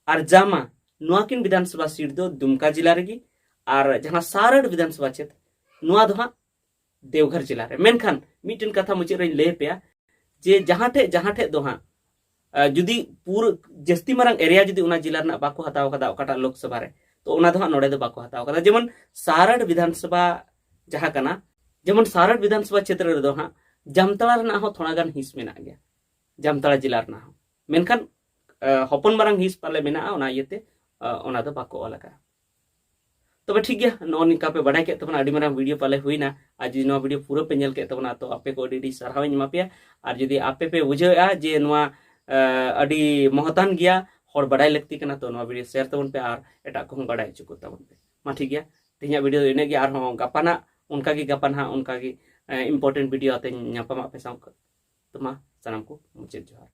ᱟᱨ ᱡᱟᱢᱟ, ᱱᱚᱣᱟ ᱠᱤᱱ ᱵᱤᱫᱷᱟᱱᱥᱚᱵᱷᱟ ᱥᱤᱴ ᱫᱚ ᱫᱩᱢᱠᱟ ᱡᱮᱞᱟ ᱨᱮᱜᱮ᱾ ᱟᱨ ᱡᱟᱦᱟᱸ ᱥᱟᱨᱟᱴ ᱵᱤᱫᱷᱟᱱᱥᱚᱵᱷᱟ ᱪᱷᱮᱛᱨᱚ, ᱱᱚᱣᱟ ᱫᱚ ᱦᱟᱸᱜ ᱫᱮᱣᱜᱷᱚᱨ ᱡᱮᱞᱟ ᱨᱮ᱾ ᱢᱮᱱᱠᱷᱟᱱ ᱢᱤᱫᱴᱮᱱ ᱠᱟᱛᱷᱟ ᱢᱩᱪᱟᱹᱫ ᱨᱮᱧ ᱞᱟᱹᱭ ᱟᱯᱮᱭᱟ ᱡᱮ ᱡᱟᱦᱟᱸ ᱴᱷᱮᱡ ᱡᱟᱦᱟᱸ ᱴᱷᱮᱡ ᱫᱚ ᱦᱟᱸᱜ ᱡᱩᱫᱤ ᱯᱩᱨᱟᱹ ᱡᱟᱹᱥᱛᱤ ᱢᱟᱨᱟᱝ ᱮᱨᱤᱭᱟ ᱡᱩᱫᱤ ᱚᱱᱟ ᱡᱮᱞᱟ ᱨᱮᱱᱟᱜ ᱵᱟᱠᱚ ᱦᱟᱛᱟᱣ ᱠᱟᱫᱟ ᱚᱠᱟᱴᱟᱜ ᱞᱳᱠᱥᱚᱵᱷᱟ ᱨᱮ, ᱛᱚ ᱚᱱᱟ ᱫᱚ ᱦᱟᱸᱜ ᱱᱚᱰᱮ ᱫᱚ ᱵᱟᱠᱚ ᱦᱟᱛᱟᱣ ᱠᱟᱫᱟ᱾ ᱡᱮᱢᱚᱱ ᱥᱟᱨᱟᱴ ᱵᱤᱫᱷᱟᱱᱥᱚᱵᱷᱟ ᱡᱟᱦᱟᱸ ᱠᱟᱱᱟ, ᱡᱮᱢᱚᱱ ᱥᱟᱨᱟᱴ ᱵᱤᱫᱷᱟᱱᱥᱚᱵᱷᱟ ᱪᱷᱮᱛᱨᱚ ᱨᱮᱫᱚ ᱦᱟᱸᱜ ᱡᱟᱢᱛᱟᱲᱟ ᱨᱮᱱᱟᱜ ᱦᱚᱸ ᱛᱷᱚᱲᱟ ᱜᱟᱱ ᱦᱤᱸᱥ ᱢᱮᱱᱟᱜ ᱜᱮᱭᱟ, ᱡᱟᱢᱛᱟᱲᱟ ᱡᱮᱞᱟ ᱨᱮᱱᱟᱜ ᱦᱚᱸ᱾ ᱢᱮᱱᱠᱷᱟᱱ ᱦᱚᱯᱚᱱ ᱢᱟᱨᱟᱝ ᱦᱤᱸᱥ ᱯᱟᱞᱮ ᱢᱮᱱᱟᱜᱼᱟ, ᱚᱱᱟ ᱤᱭᱟᱹᱛᱮ ᱚᱱᱟ ᱫᱚ ᱵᱟᱠᱚ ᱚᱞ ᱟᱠᱟᱫᱼᱟ᱾ ᱛᱚᱵᱮ ᱴᱷᱤᱠ ᱜᱮᱭᱟ, ᱱᱚᱜᱼᱚ ᱱᱤᱝᱠᱟ ᱯᱮ ᱵᱟᱰᱟᱭ ᱠᱮᱫ ᱛᱟᱵᱚᱱᱟ, ᱟᱹᱰᱤ ᱢᱟᱨᱟᱝ ᱵᱷᱤᱰᱤᱭᱳ ᱯᱟᱞᱮ ᱦᱩᱭᱱᱟ᱾ ᱟᱨ ᱡᱩᱫᱤ ᱱᱚᱣᱟ ᱵᱷᱤᱰᱤᱭᱳ ᱯᱩᱨᱟᱹ ᱯᱮ ᱧᱮᱞ ᱠᱮᱫ ᱛᱟᱵᱚᱱᱟ, ᱛᱚ ᱟᱯᱮ ᱠᱚ ᱟᱹᱰᱤ ᱟᱹᱰᱤ ᱥᱟᱨᱦᱟᱣ ᱤᱧ ᱮᱢᱟ ᱯᱮᱭᱟ᱾ ᱟᱨ ᱡᱩᱫᱤ ᱟᱯᱮ ᱯᱮ ᱵᱩᱡᱷᱟᱹᱣᱮᱫᱼᱟ ᱡᱮ ᱱᱚᱣᱟ ᱟᱹᱰᱤ ᱢᱚᱦᱚᱛᱟᱱ ᱜᱮᱭᱟ, ᱦᱚᱲ ᱵᱟᱰᱟᱭ ᱞᱟᱹᱠᱛᱤ ᱠᱟᱱᱟ, ᱛᱚ ᱱᱚᱣᱟ ᱵᱷᱤᱰᱤᱭᱳ ᱥᱮᱭᱟᱨ ᱛᱟᱵᱚᱱ ᱯᱮ ᱟᱨ ᱮᱴᱟᱜ ᱠᱚᱦᱚᱸ ᱵᱟᱰᱟᱭ ᱦᱚᱪᱚ ᱠᱚ ᱛᱟᱵᱚᱱ ᱯᱮ᱾ ᱢᱟ ᱴᱷᱤᱠ ᱜᱮᱭᱟ, ᱛᱮᱦᱮᱧᱟᱜ ᱵᱷᱤᱰᱤᱭᱳ ᱫᱚ ᱤᱱᱟᱹᱜ ᱜᱮ᱾ ᱟᱨᱦᱚᱸ ᱜᱟᱯᱟ ᱱᱟᱜ ᱚᱱᱠᱟ ᱜᱮ, ᱜᱟᱯᱟ ᱱᱟᱦᱟᱜ ᱚᱱᱠᱟ ᱜᱮ ᱤᱢᱯᱚᱨᱴᱮᱱᱴ ᱵᱷᱤᱰᱤᱭᱳ ᱟᱛᱮᱧ ᱧᱟᱯᱟᱢᱟ ᱟᱯᱮ ᱥᱟᱶ᱾ ᱛᱚ ᱢᱟ ᱥᱟᱱᱟᱢ ᱠᱚ ᱢᱩᱪᱟᱹᱫ ᱡᱚᱦᱟᱨ᱾